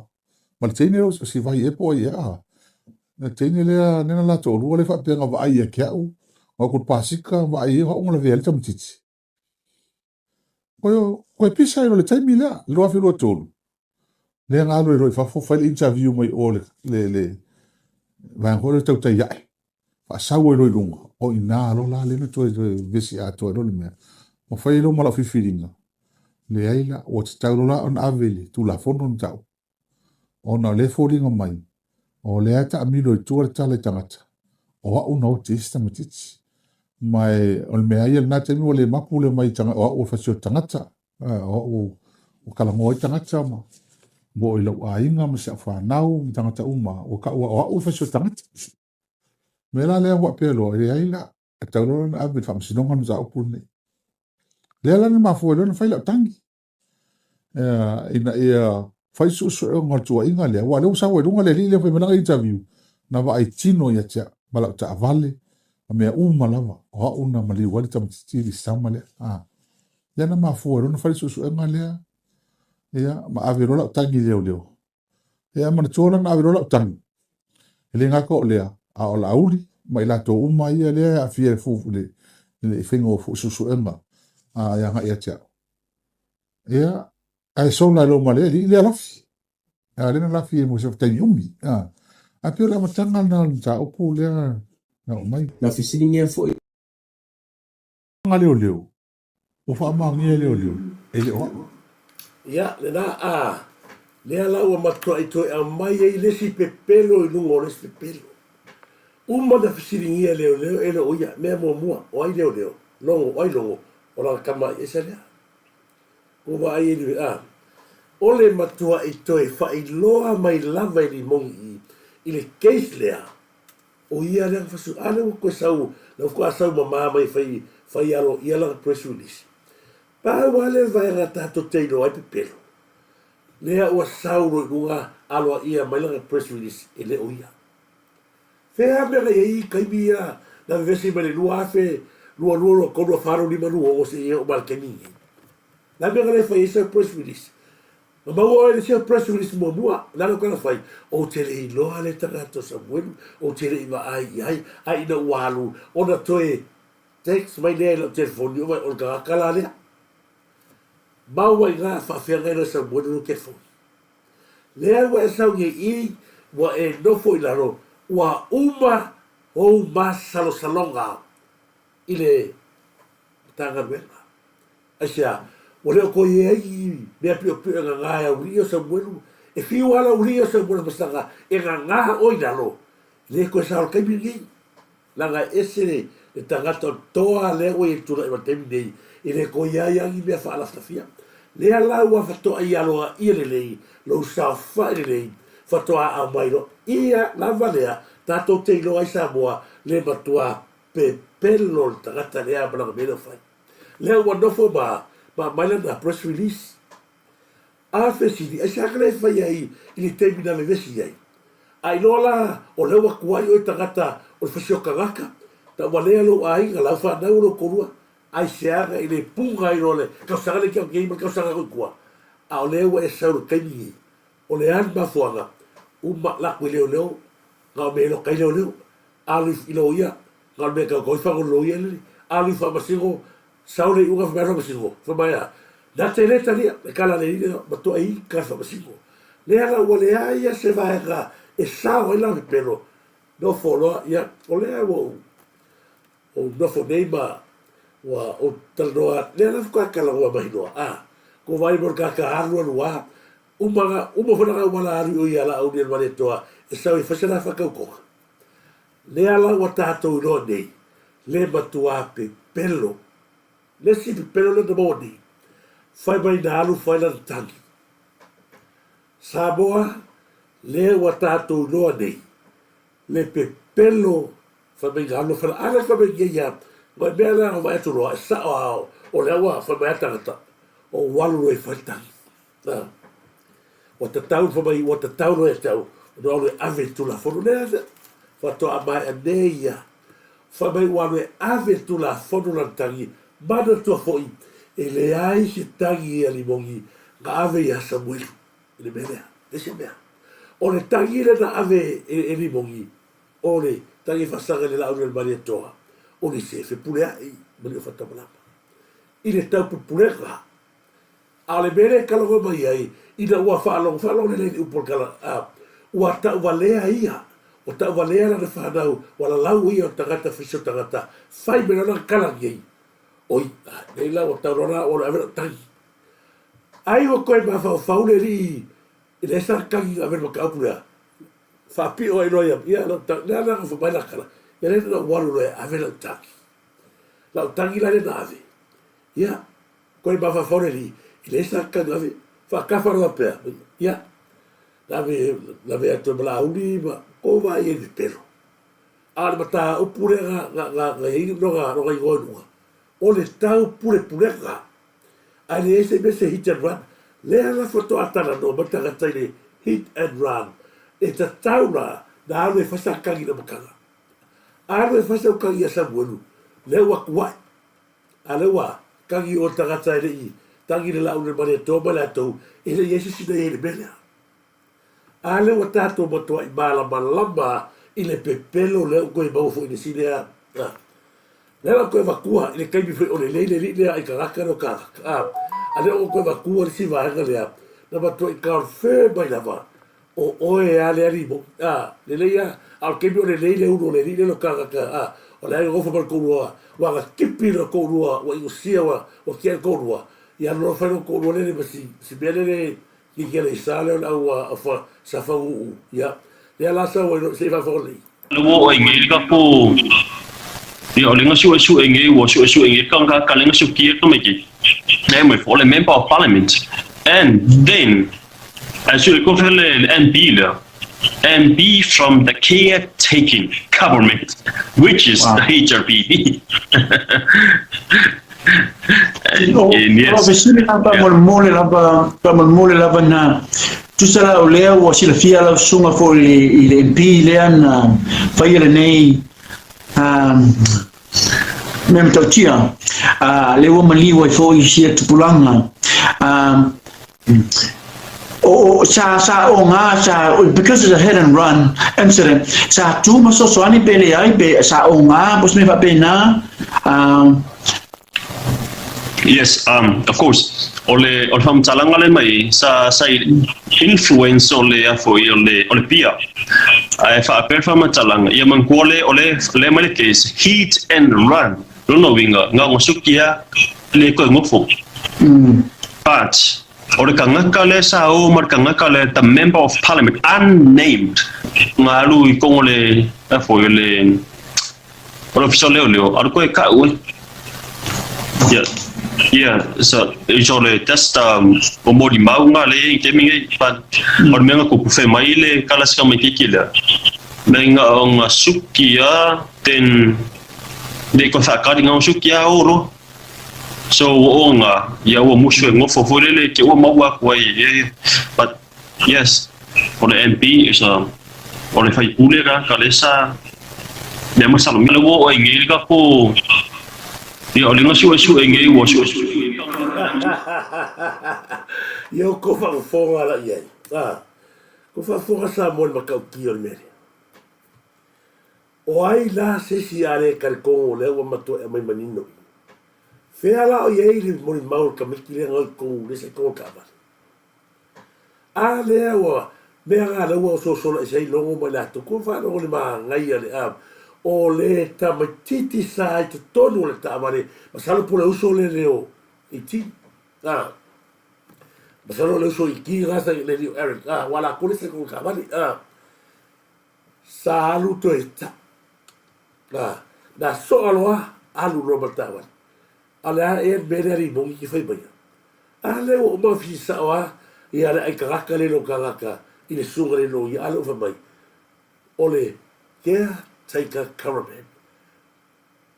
F: ma le teine lea o Sivai ea po o ai ea a. Le teine lea lena la toalua lea faapea na vaai ia te au, na o atu i le pasika vaai ai o au na lavea ai le tamaitiiti. Koe koe pisa ai loa i le taimi lea, 2023, lea na alu ai loa i fafo fai le interview mai o le le le vaega foi lea o le tautai ae. Faasau ai loa i luga, o i ina loa la lea na toe toe vevesi atoa ai loa le mea. Ma fai ai loa ma lau filifiliga, leai la, ua tatau loa la ona ave i le Tulafono le mataupu, ona o lea e foliga mai, o lea e taamilo i tua le tala i tagata, o au na oti ai si tamaitiiti. Ma e, o le mea lava ia i lena taimi ua le mapu le omai o au o le fasioti tagata, o au ua talanoa ai tagata ma ua oo i lou aiga ma si au fanau ma tagata uma, ua taua o au le fasioti tagata. O le mea la lea ua faapea loa, e leai la, e tatau loa ona ave i le faamasinoga le mataupu lenei. Lea la na mafua ai loa ona fai lau tagi, ina ia fai suesuega o le tuuaiga lea, aua o lea ua sau ai i luga le alii lea fai mai lana interview, na vaai tino ia te au ma lau taavale ma mea uma lava, o au na maliu ai le tamaitiiti i le sama lea. Lea na mafua ai loa ona fai le suesuega lea, ia, ma ave loa lau tagi i leoleo. Ia manatua la na ave loa lau tagi. E le gata o lea, a o Laauli ma i latou uma ia lea e aafia i le fu, le, le faiga o suesuega a e agai ia te au. Ia, ae sola ai loa ma le alii lea lafi. A lea na lafi ai mo se taimi umi. A, ae pei o le amataga lena o le mataupu lea na oo mai.
H: Na fesiligia foi.
F: Nga leoleo, Ua faamaonia e leoleo, e le o au.
B: Ia, lena, a, lea la ua matuai toe aumai ai le isi pepelo i luga o le isi pepelo. Uma ona fesiligia e leoleo, e le o ia, mea muamua, o ai leoleo? Logo, o ai logo? O lana tama i esa lea. Ua vaai ai le, a, o le matuai toe faailoa mai lava e Limogi i, i le case lea, O ia lea na fasu, a lea ua toe sau, lea faatoa sau mama mai e fai, fai aloaia lana press release. Pau lava lea vaega tatou te iloa ai pepelo, lea ua sau loa i luga aloaia mai lana press release, e le o ia. Fea mea na i ai i taimi ia na vevesi mai le 2022, 23, 24, 25, 26 seia oo mai i le taimi lenei. Le a mea na le fai ai sau press release? Na maua oe i le sia press release muamua, o le a lau tala fai? Ou te le iloa le tagata o Samuelu, ou te le i vaai i ai, a ina ua alu ona toe text mai lea i lau telefoni, o le tagata la lea. Maua i ina faafeagai loa e Samuelu lou telefoni. Lea ua e sau nei i i, ua e nofo i lalo, ua uma ou masalosaloga i le Matagaluega. Aisea? Ua le o toe i ai ni mea piopio e gagā e auli'i o Samuelu. E fiu lava le auli'i o Samuelu Masaga e gagā oe i lalo, e le toe sao i le taimi lenei. Leaga e ese le tagata o le toa lea ua i ai i le tulai mai i le taimi lenei, e le toe i ai lava ni mea faalafilafia. Lea la ua faatoa i aloaia lelei lou saofai lelei, faatoa aumai loa ia lava lea tatou te iloa ai Samoa le matua pepelo le tagata lea ma lana mea lea ua fai. Lea ua nofo ma ma aumai lana press release. A fesili, aisea ka le fai ai i le taimi na vevesi ai? A iloa la o lea ua tuai oe tagata o le fasiota tagata, tauvalea lou aiga, lau fanau, lou toalua, aisea na i le puga ai loa le tausaga lea i te ma le tausaga atu i tua? A o lea ua e sau i le taimi nei, o le a le mafuaaga? Uma latou i leoleo, na o mea e loka ai leoleo. Alu i loia, na o le mea e tautau ai fagu i le loia lele. Alu i faamasino, sau le iuga fai mai faamasino, fai mai a, na te le talia le tala a le alii lea, matua ita le faamasino. Lea la ua leai a se vaega e sao ai lana pepelo, nofo loa, ia, o lea ua ou, ou nofo nei ma ua ou talanoa, lea la faatoa talanoa mai loa, a, ua vaai mo le tagata alu alu lava. Uma, uma foi na auala alu i o ia Laaulialemalietoa e sau e fai se la whakaukoga. Lea la ua tātou iloa nei, le matuā pepelo, le isi pepelo lea na maua nei, fai mai na alu fai lana tagi. Samoa, lea ua tātou iloa nei, le pepelo fai mai na alu fai lana, a lea fai mai nei ia, ma mea lea na vaai atu loa, e sao a o lea ua fai mai a tagata, o ua alu loa e fai le tagi. A, ua tatau fai mai, ua tatau loa ia te au, ona alu e ave i le Tulafono. Lea na faatoa maea nei ia. Fai mai ua alu e ave i le Tulafono lana tagi, manatua foi, e leai se tagi a Limogi na ave ia Samuelu i le mea lea. Leai se mea. O le tagi lea na ave e Limogi, o le tagi e faasaga i le Laau Malietoa, o le se fepuleai ma le Fatamalama. I le taupupulega A o le mea lea e kalaoa mai ai, ina ua faalogo, faalogo lelei i le upu o le kala, a, ua tauvalea ia, ua tauvalea lana fanau, ua lalau ia o tagata fisi o tagata, fai mai lana kala nei, oi, a, nei la ua tau loa la ua ave lau tagi. Ai ua koe mafaufau le alii i le esa tagi na ave le mataupu lea, faapio ai loa ia, ia lau tagi, lea la na fai mai la kala, ia lea na ou alu loa e ave lau tagi. Lau tagi la lea na ave, ia, Koe mafaufau le alii, e leai sa kanu ave, faakafa loa pea, ia, lave, lave atu e Malauli ma kou vaai ai i le pepelo. A o le mataupu lea na, na, na, na iai lona, lona igoa i luga, o le tau pulepulega. Ae leai se mea se hit and run. Lea la faatoa talanoa mai tagata i le hit and run. E tatau la na alu e fai sa kagi i le amataga. Alu e fai sau kagi ia Samuelu, lea ua tuai. A lea ua tagi o tagata e le i tagi le laau le Malietoa ma latou, e le i ai se isi na i ai i le mea lea. A lea ua tatou matuai malamalama i le pepelo lea ua toe maua foi i le isi lea, a. Lea la ua toe avatua i le taimi foi o lelei le alii lea i tagata lea o tagata, a. A lea ua toe avatua le isi vaega lea, na matuai confirm mai lava O oe a le alii moni, a, lelei a, a o le taimi o lelei le ulu o le alii lea lo tagata, a, o le aiga gofa ma le toalua, ua aga tipi le toalua, ua inosia, ua, ua tiai le toalua, ia alu loa fai lou toalua lele ma si, si mea lele kiki a le isa lea o le au a, fa, sa fagu'u, ia, lea la sau ai loa, se i faafofoga lelei.
G: Le ua o ai nei ka ko ia o le nga suʻesuʻe nei ua suʻesuʻe nei ka ka ka le nga sukia ka mai ke ne mai fo le member of parliament and then as you go le MP le MP from the caretaking government which is the HRPP and, and yes.
H: O fesili lava faamolemole lava faamolemole lava na tusa la o lea ua silafia lau susuga foi i le MP lea na faia lenei um, mea matautia uh, lea ua maliu ai foi sia tupulaga um, o, o, sa, sa o ngā, sa, because it's a hit and run incident, sa tū ma sosoani pe leai, pe sa o ngā, po se mea faapena, um,
G: Yes, um, of course. O le, o le faamatalaga le mai, sa, sa influence o le afo i o le, o le pia. Ae faapea le faamatalaga, ia manatua le, o le, le mai le case, hit and run. Lona uiga, na ona suki a, le koe ngofo. But, o le tagata lea sa o ma le tagata lea, the member of parliament, unnamed, na alu i totonu o le, afo i o le, O le ofisa o leoleo, alu koe ka'u e. Yeah. Yeah, so, so le test um, o moli mau ngā le i te mingi, but o le mea nga kupu whai mai le kala sika mai kiki lea. Me nga o nga suki a, then, le ko whakari nga o suki a oro. So o nga, ia ua musu e ngofo foi lele, ke ua mau aku ai, yeah, yeah. But, yes, o le MP is a, o le faipule ka, ka le sa, mea masalo. Le ua o ai ngei ka ko, ia o le nga suʻesuʻe ngei ua suʻesuʻe.
B: Ia o ko whakafofoga la i ai. Ah, ko whakafofoga Samoa le matautia o le mea lea. O ai la se isi a le karikongo lea ua matua e aumai manino i. Fea la o i ai le molimau o le tamaiti lea na o i totonu le ese tonu o le taavale. A lea ua mea nga lea ua osoosolo ese ai logo mai latou ko faalogo le manaia le a o le tamaititi sa i totonu o le taavale masalo po o le uso lea leo 18 a. Masalo o le uso i ki lena sa le alii o Eric, a, ua lakou le isi le taavale, a. Sa alu toe ta. A, na soa loa, alu loa ma le taavale. A o le a ea le mea lea a Limogi ke fai maia? A lea ua uma ona fesili sao a ia le aikagata lea i lou tagata i le susuga i le loia, a lea ua fai mai, o le caretaker caravan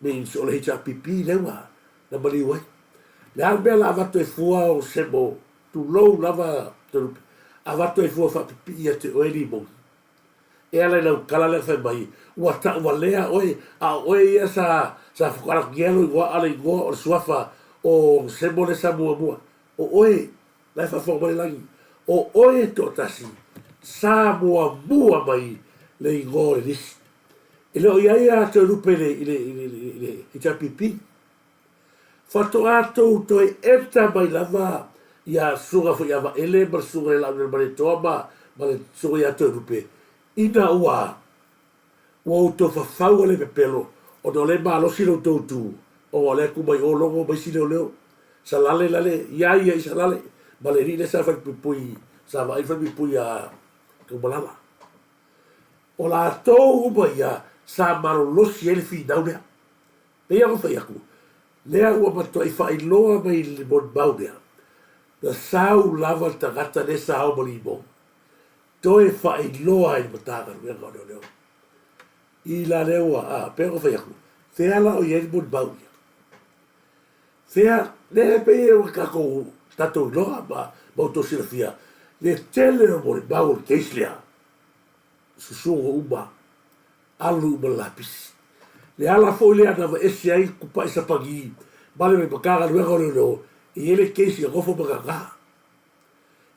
B: means o le HRPP lea ua na maliu ai. Le a le mea la avatu ai fua o Semo, tulou lava Toelupe, avatu ai fua faapipii ia te oe Limogi. E ala i lau tala lea na fai mai, ua tauvalea oe, a o oe ia sa sa fukaalagia lou igoa a o le igoa o le suafa o Semo lea sa muamua. O oe, la e faafofoga mai le lagi, o oe e toatasi sa muamua mai le igoa o le lisi. E le o i ai ia Toelupe i le, i le, i le, i le HRPP. Faatoa tou toe enter mai lava ia Susuga foi ia Vaele ma le Susuga ia Laaulialemalietoa ma, ma le Susuga ia Toelupe, ina ua, ua outou fafau a le pepelo, ona o lea e malosi lo outou tu, ona o lea e tu mai o logo ma isi leoleo. Salale lale, ia ia i Salale, ma le alii lea sa falepuipui, sa vaai falepuipui ia Taumalala. O latou uma ia sa malolosi ai le finau lea. Pei ona fai atu, lea ua matuai faailoa mai i le molimau lea, na sau lava le tagata lea sa ao ma limon, toe faailoa i le Matagaluega o Leoleo. I la lea ua, a, pei ona fai atu, fea la o i ai le molimau ia? Fea, lea e pei ona tatou, tatou iloa ma, ma outou silafia, le tele o molimau o le case lea, susuga uma alu uma le lapisi. Le ala foi lea na aveese ai Kupa'i Sapagi ma le Matagaluega o Leoleo, e i ai le case ia nofo ma gaga.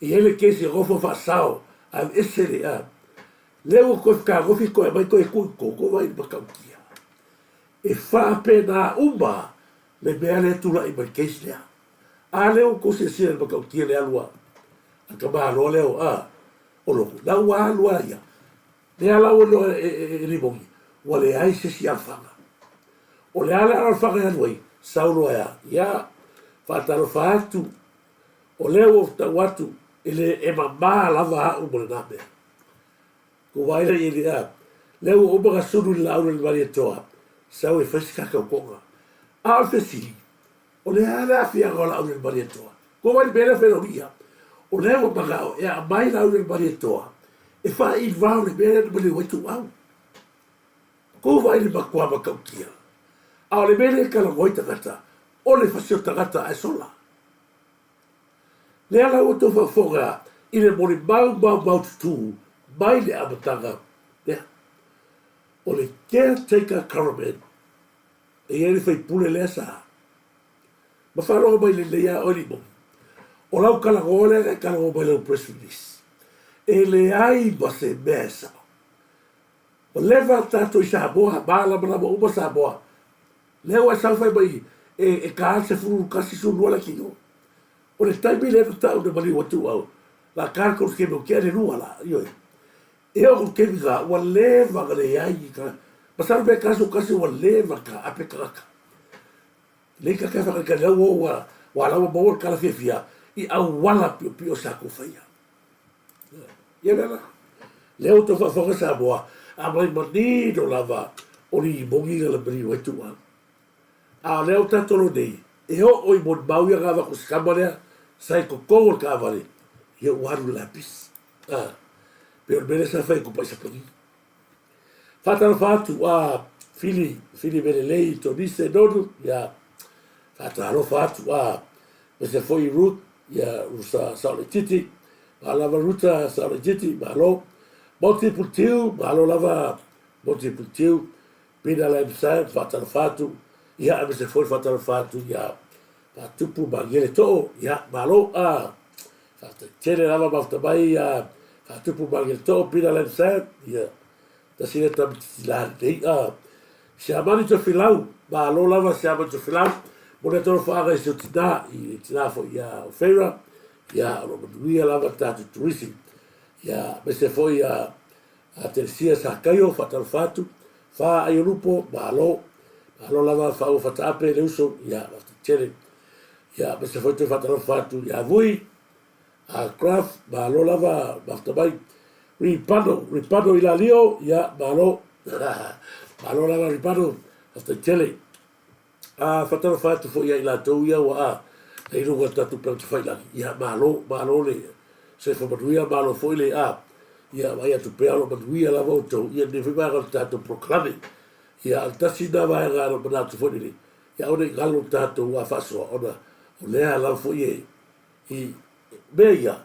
B: E i ai le case ia nofo faasao ae aveese le a. Lea ua toe fetagofi toe aumai toe tuu i totonu, toe vaai i le matautia. E faapena uma le mea lea e tulai mai le case lea. A lea ua tou silasila i le matautia le alu a le tamaloa lea o a o Lotu, la ua alu a ia. Lea la ua iloa e Limogi, ua leai se isi alofaga. O le a le alofaga e alu ai, sau loa e a? Ia, faatalofa atu, o lea ua ou tau atu, e le e mama lava au ma lena mea. Ua vaai la i ai le a? Lea ua uma ona sulu i le laau le Malietoa, sau e fai se tautoga. A o le fesili, O le a le aafiaga o Laaulialemalietoa? Kua wai le mea lea whenauria. O lea ua manao e aumai Laaulialemalietoa e faa-involve le mea lea na maliu ai Tuuau. Kou vaai le matua matautia. A o le mea lea e talanoa ai tagata, o le fasi o tagata ae sola. Lea la ua tou faafofoga i le molimau maumaututu mai le amataga lea. O le caretaker government E i ai le faipule lea sa ma faalogo mai lelei a oe Limogi. O lau talanoa lea na e talanoa mai lau press release. E leai ma se mea e sao. Ua leva tatou i Samoa, malamalama uma Samoa. Lea ua e sau fai mai e, e ta le 11, 12 le kilo. O le taimi lea na tau na maliu atu au, la ta le tolu kemi o tea le lua la, ioe. E oo i le taimi lena, ua leva ona leai ni tagata. Masalo pe 81 ua leva ona taape tagata. Lei tagata e faatalitali lau o ua ua ala ua maua le tala fiafia i auala piopio sa tou faia. Ia lea la. Lea ua tou faafofoga Samoa, a mai manino lava o limoni na lamaliu ai tuuau. A o lea ua tatou lo nei, e oo i molimau ia na avatu i se tama lea sa i totonu o le taavale, ia ua alu i le lapisi. A, pei o le mea lea sa fai i Kupa'i Sapagi. Faatalofa atu a Fili, Fili Melelei, Tonise Nonu, ia, faatalofa atu a aemaise foi Ruth, ia, Rusa Saoleititi, malo lava Ruta Saoleititi, malo. Moti Puletiu, malo lava Moti Puletiu, Pina Lamsam, faatalofa atu, ia, aemaise foi faatalofa atu ia Faatupu Magiele Too, ia, malo. A, Faafetai tele lava mafuta mai ia Faatupu Magiele Too, Pina Lamsam, ia, tasi lea tamaitiiti la lenei. A, Siamani Tofilau, malo lava Siamani Tofilau, mo le alofaga i si ou tina, i le tina foi ia Ofeira, ia, o lo o manuia lava le tatou turisi. Ia, aemaise foi ia Telesia Sakaio, faatalofa atu, Fa Aiolupo, malo, malo lava Faaua Fataape le uso, ia, faafetai tele. Ia, aemaise foi toe faatalofa atu ia Vui. Craft, malo lava mafuta mai. Ripano, Ripano Ilalio, ia, malo. Malo lava Ripano, faafetai tele. A faatalofa atu foi ia i latou ia ua a i luga o le tatou upega tafailagi, ia malo, malo le soifua manuia, malo foi le a, ia vaai atu pea o lo o manuia lava outou ia lenei foi vaega o le tatou polokalame. Ia, o le tasi lena vaega o lo o manatu foi lele, ia aua ne i galo le tatou a faasoa ona o lea lava foi e i mea ia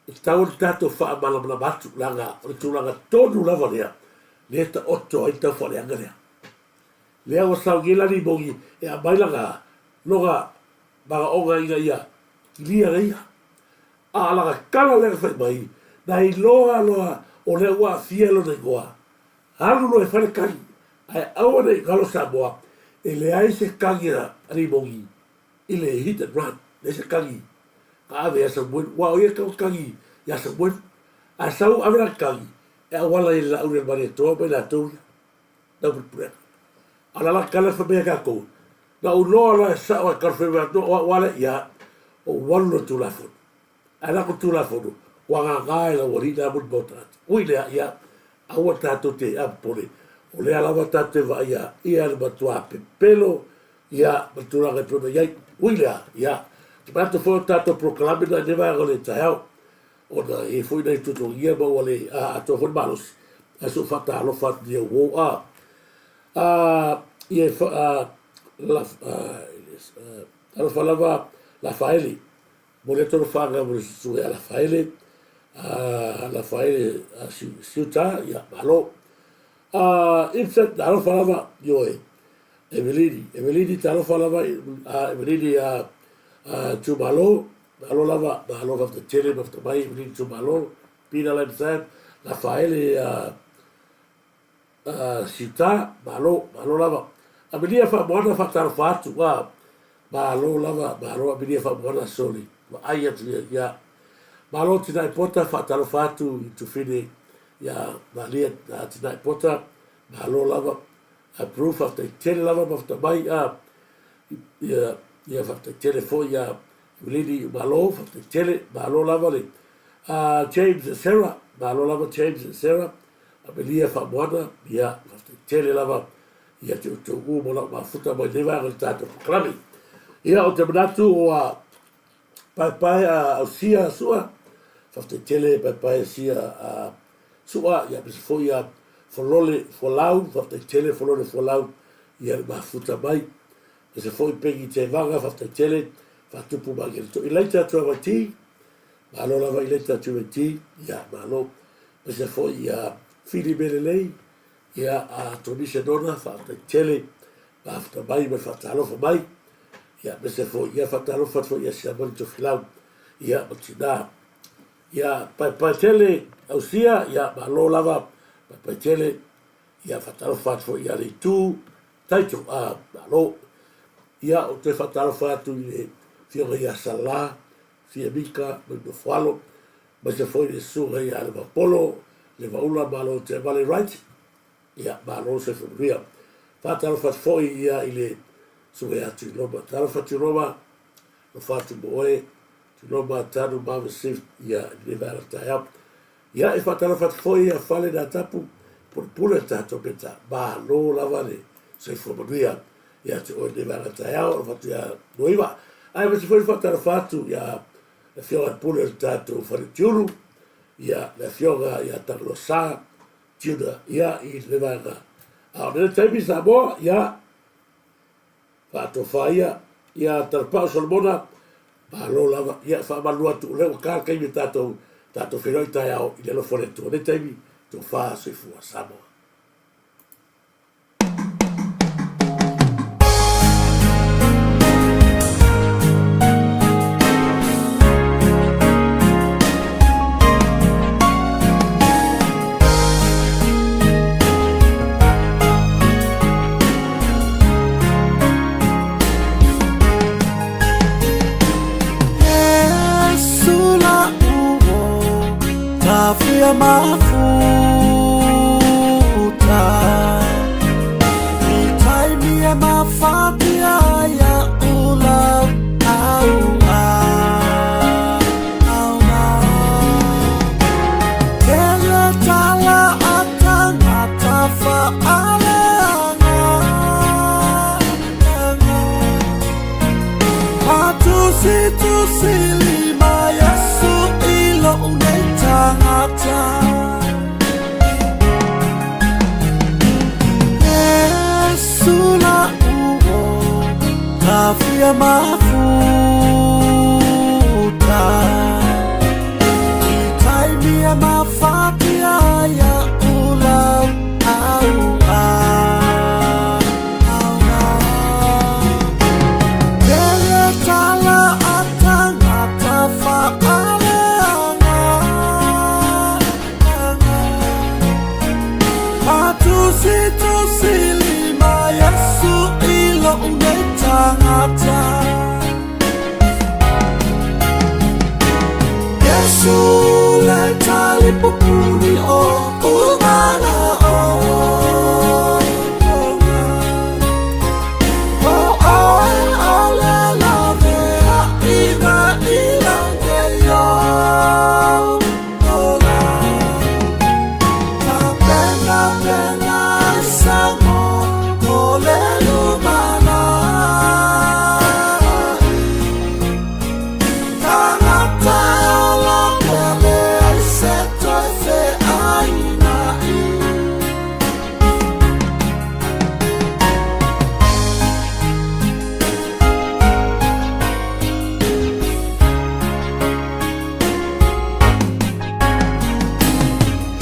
B: e tatau ona tatou faamalamalama atu leaga o le tulaga tonu lava lea lea e taoto ai le taufaaleaga lea. Lea ua sau nei la limogi e aumai lana lona manaoga ina ia kilia le ia. A o lana tala lea na fai mai, na iloa loa o lea ua aafia lona igoa, alu loa e fai le tagi, ae aua ne i galo Samoa, e leai se tagi a limogi i le hit and run, leai se tagi na ave ia Samuelu, aua o ia e tatau ona tagi ia Samuelu, ae sau ave lana tagi e auala i le Laauli a le Malietoa ma i latou ia. Taupulepulega. A o le ala tala fai mai ia tatou, na ou iloa loa e sao ae talu fai mai atu, o au lava lea, ia, ou alu loa i le Tulafono. Ae lako le Tulafono, ua gaga e lau alii le a molimau tagata. Ui lea, ia, aua tatou te apopole, o lea lava tatou te vaaia ia le matua pepelo, ia, ma le tulaga e pei ona i ai. Ui lea, ia, ou te manatu foi o le tatou polokalame lena i lenei vaega o le taeao, ona e i ai foi nai tuatuagia ma ua le atoa foi le malosi, ae se i ou faatalofa atu nei uo a a ia e a la talofa lava Lafaele momoli atu alofaga mo le susuga ia Lafaele a Lafaele Siuta ia malo a Ibsen talofa lava ioe Evelini Evelini talofa lava a Evelini a Tumalo Malo lava, malo faafetai tele mafuta mai Evelyn Itumalo, Peter Lamsam, Lafaele Siuta, malo, malo lava. Amelia Faamoana faatalofa atu, a malo lava, malo Amelia Faamoana soli, vaai atu ia, ia. Malo Tinai Pota faatalofa atu i Tufine ia Malia Tinai Pota, malo lava. Approve faafetai tele lava mafuta mai, a ia, ia faafetai tele foi ia Lili malo faafetai tele malo lava le James and Sarah malo lava James and Sarah Amelia Faamoana ia faafetai tele lava ia te outou uma o lau mafuta mai lenei vaega o le tatou polokalame. Ia ou te manatu ua paepae a ausia sua faafetai tele paepae sia a sua ia aemaise foi ia Folole Folau faafetai tele Folole Folau ia le mafuta mai Aemaise foi Peggy Tevaga, faafetai tele, faatupu mageletoa. Ilaita Tuavaiti, malo lava Ilaita Tuavaiti, ia malo. Aemaise foi ia Fili Melelei, ia a Tonise Nona, faafetai tele, mafuta mai ma le faatalofa mai. Ia aemaise foi ia faatalofa atu foi ia Siamani Tofilau, ia ma tina. Ia paepae tele Ausia, ia malo lava, paepae tele, ia faatalofa atu foi ia Leitu, Taito, a, malo. Ia, ou te faatalofa atu i le Afioga ia Sala, Fiamika ma le Nofoalo, aemaise foi le Susuga ia Levapolo, Levaula Malo Teavale Wright. Ia, malo le soifua manuia. Faatalofa atu foi ia i le Susuga ia Tuiloma. Talofa Tuiloma, alofa atu mo oe. Tuiloma Tanu Marvin Swift, ia, i lenei vaega o le taeao. Ia, e faatalofa atu foi ia Fale na tapu pulepule le tatou meta. Malo lava le soifua manuia ia te oe i lenei vaega taeao, alofa atu ia Nuaiva. Ae aemaise foi le faatalofa atu ia le afioga i le pule o le tatou fale Tiulu, ia le afioga ia Tagaloa Sa Tiuna, ia i lenei vaega. A o lenei taimi Samoa, ia Faatofa ia, ia Talepau Solomona, malo lava, ia faamalu atu, o lea ua ta le taimi tatou, tatou feiloai taeao i le alofa o le Atua. Nei taimi, tofa soifua Samoa.
I: ia mafuta. I taimi e mafatia ai a'u lau au'a. Tele tala a tangata whaaleanga. Patusi tusi lima Yesu i lo'u nei tagata. Yesu le talipupuni o umana o. O oe o le lavea i ma i lange o ola. Tapena pena samo o le lumana. Tangata ola pele ai se toe feaina i.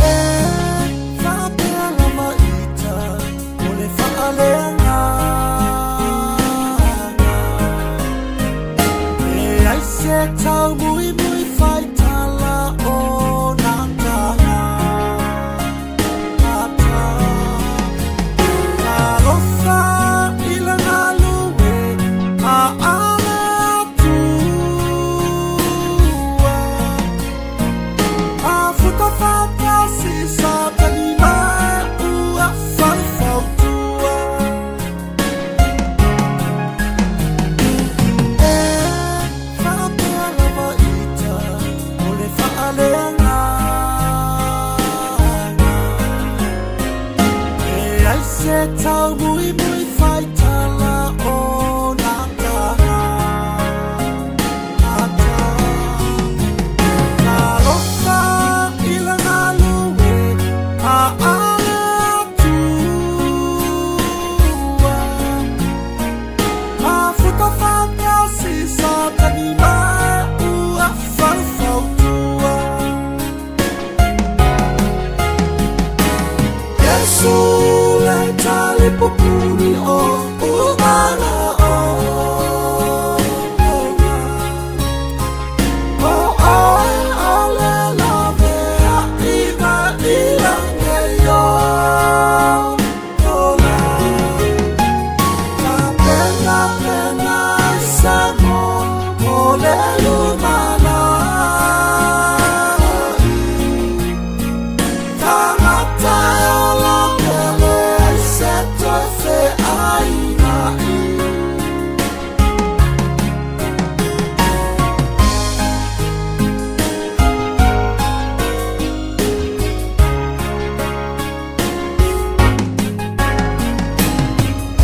I: E faapea lava ita o le faaleagaga. E ai se taumuimui faitala o nā taga. Talofa i le galue a ale atua. Afuta faatasi Satani ma ua faufautua. E faapea lava ita o le faaleagaga. E ai se taumuimui faitala o nā taga. Talofa i le galue a ale atua. Afuta faatasi Satani ma ua faufautua. Yesu le talipupuni o umana o. O oe o le lavea i ma i lange o ola. Tapena pena samo o le lumana. Tagata e ola pele ai se toe feaina i.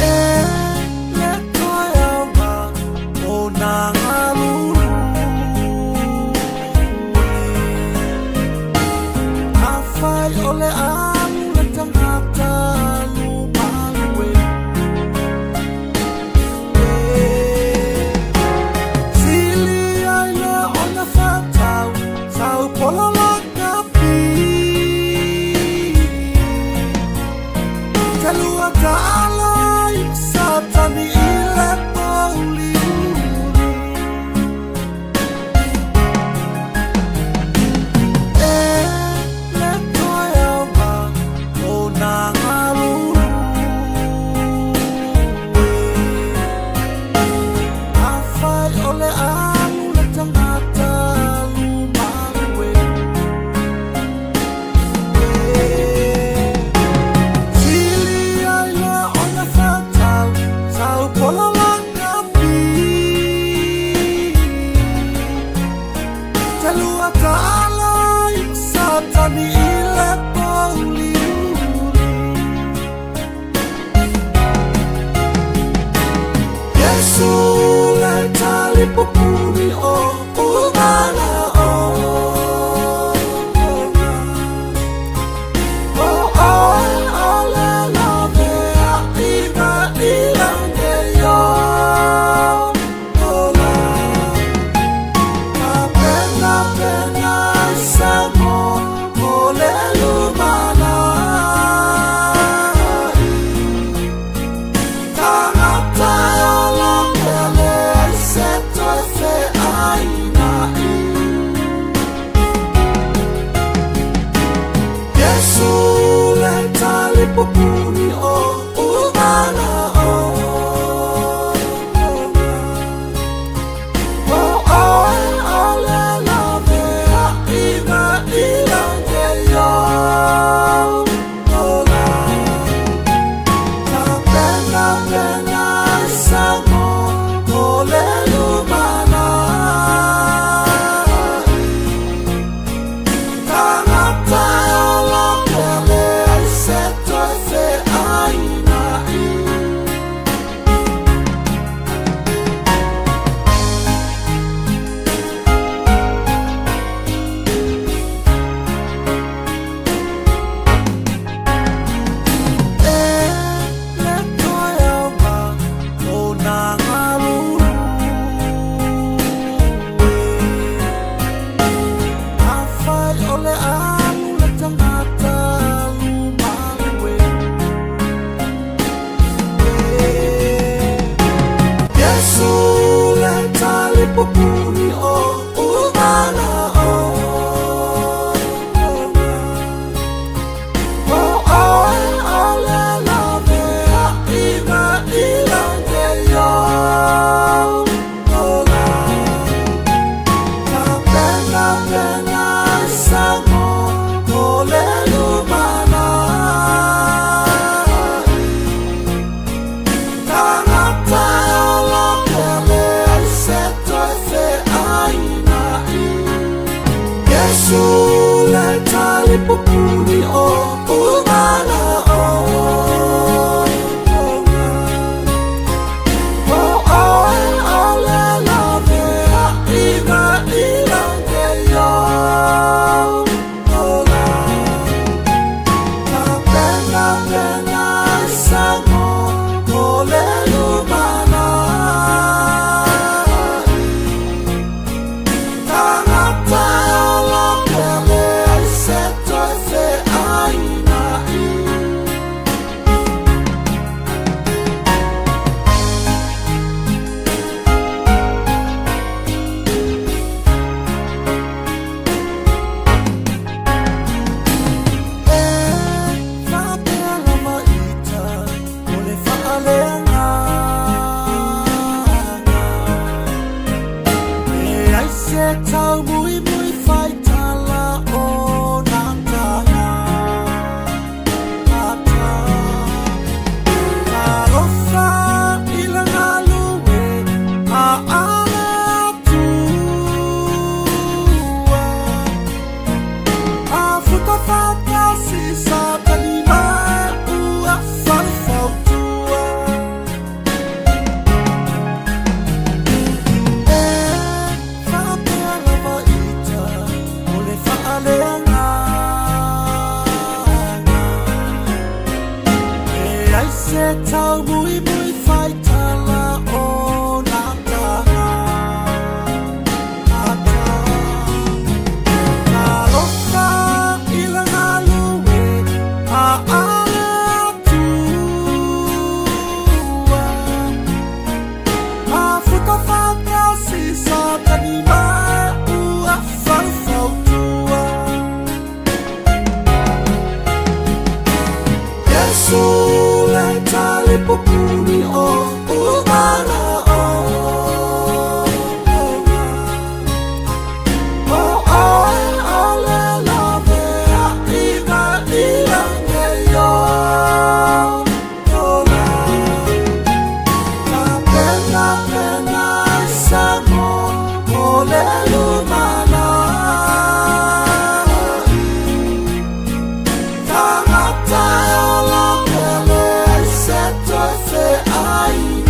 I: E le toe auga o nā galulue. Afai o le alu le tagata lumalue. Sili ai le ona whatau, tau pola la kapi. Te lua ta'ala i Satani i le mauli uli. E le toe auga o nā galulue. Afai o le alu le tagata lumalue. Sili ai le talipupuni o uvana o. O oe o le lave a iga i lange yo ola. Ka pena pena sango o le lumana. Tangata ola pele ai se toe fe aina i. E le toe aua o nā ngalulu e. Afai o le alu le tagata alu malue. Iesu le talipupuni o uvana o. O oe o le lave a iga i lange yo ola. Ka pena pena sango o le lumana. Tangata ola pele ai se toe fe aina i. Iesu le talipupuni o uvana o. O oe o le lave a iga i lange yo ola. Ka pena pena sango o le lumana. Tangata ola pele ai se toe fe aina i. E faapea lava ita o le faaleagaga. E ai se taumuimui faitala o nā taga. Ata. Alofa i le galue a ale atua. A futa fatasi sa tani ua falfautua. E faapea lava ita o le faaleagaga. E ai se taumuimui faitala o nā taga. Ata. Alofa i le galue a ale atua. A futa fatasi sa tani ua falfautua. Iesu le talipupuni o uvana o. O oe o le lave a iga i lange yo ola. Ka pena pena sango o le lumana. Tangata ola pele ai se toe fe aina.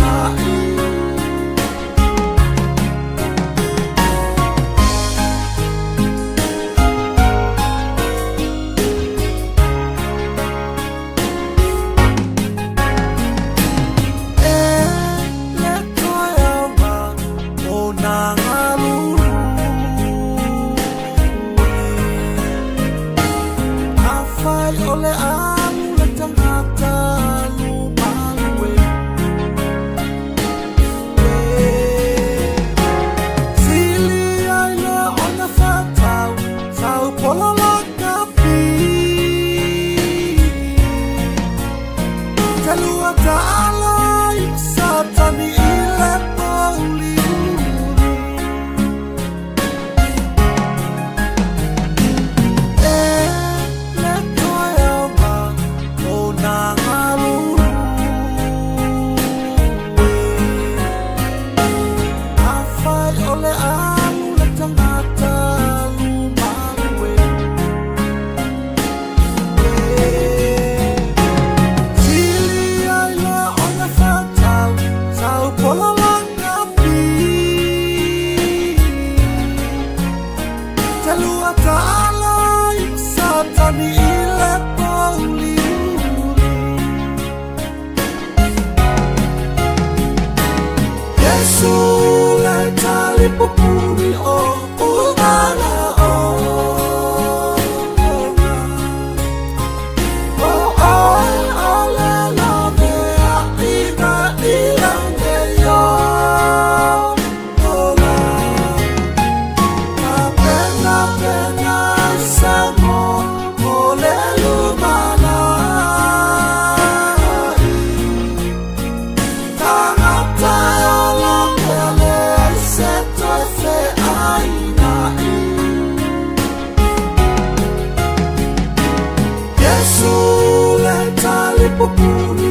I: Pupu.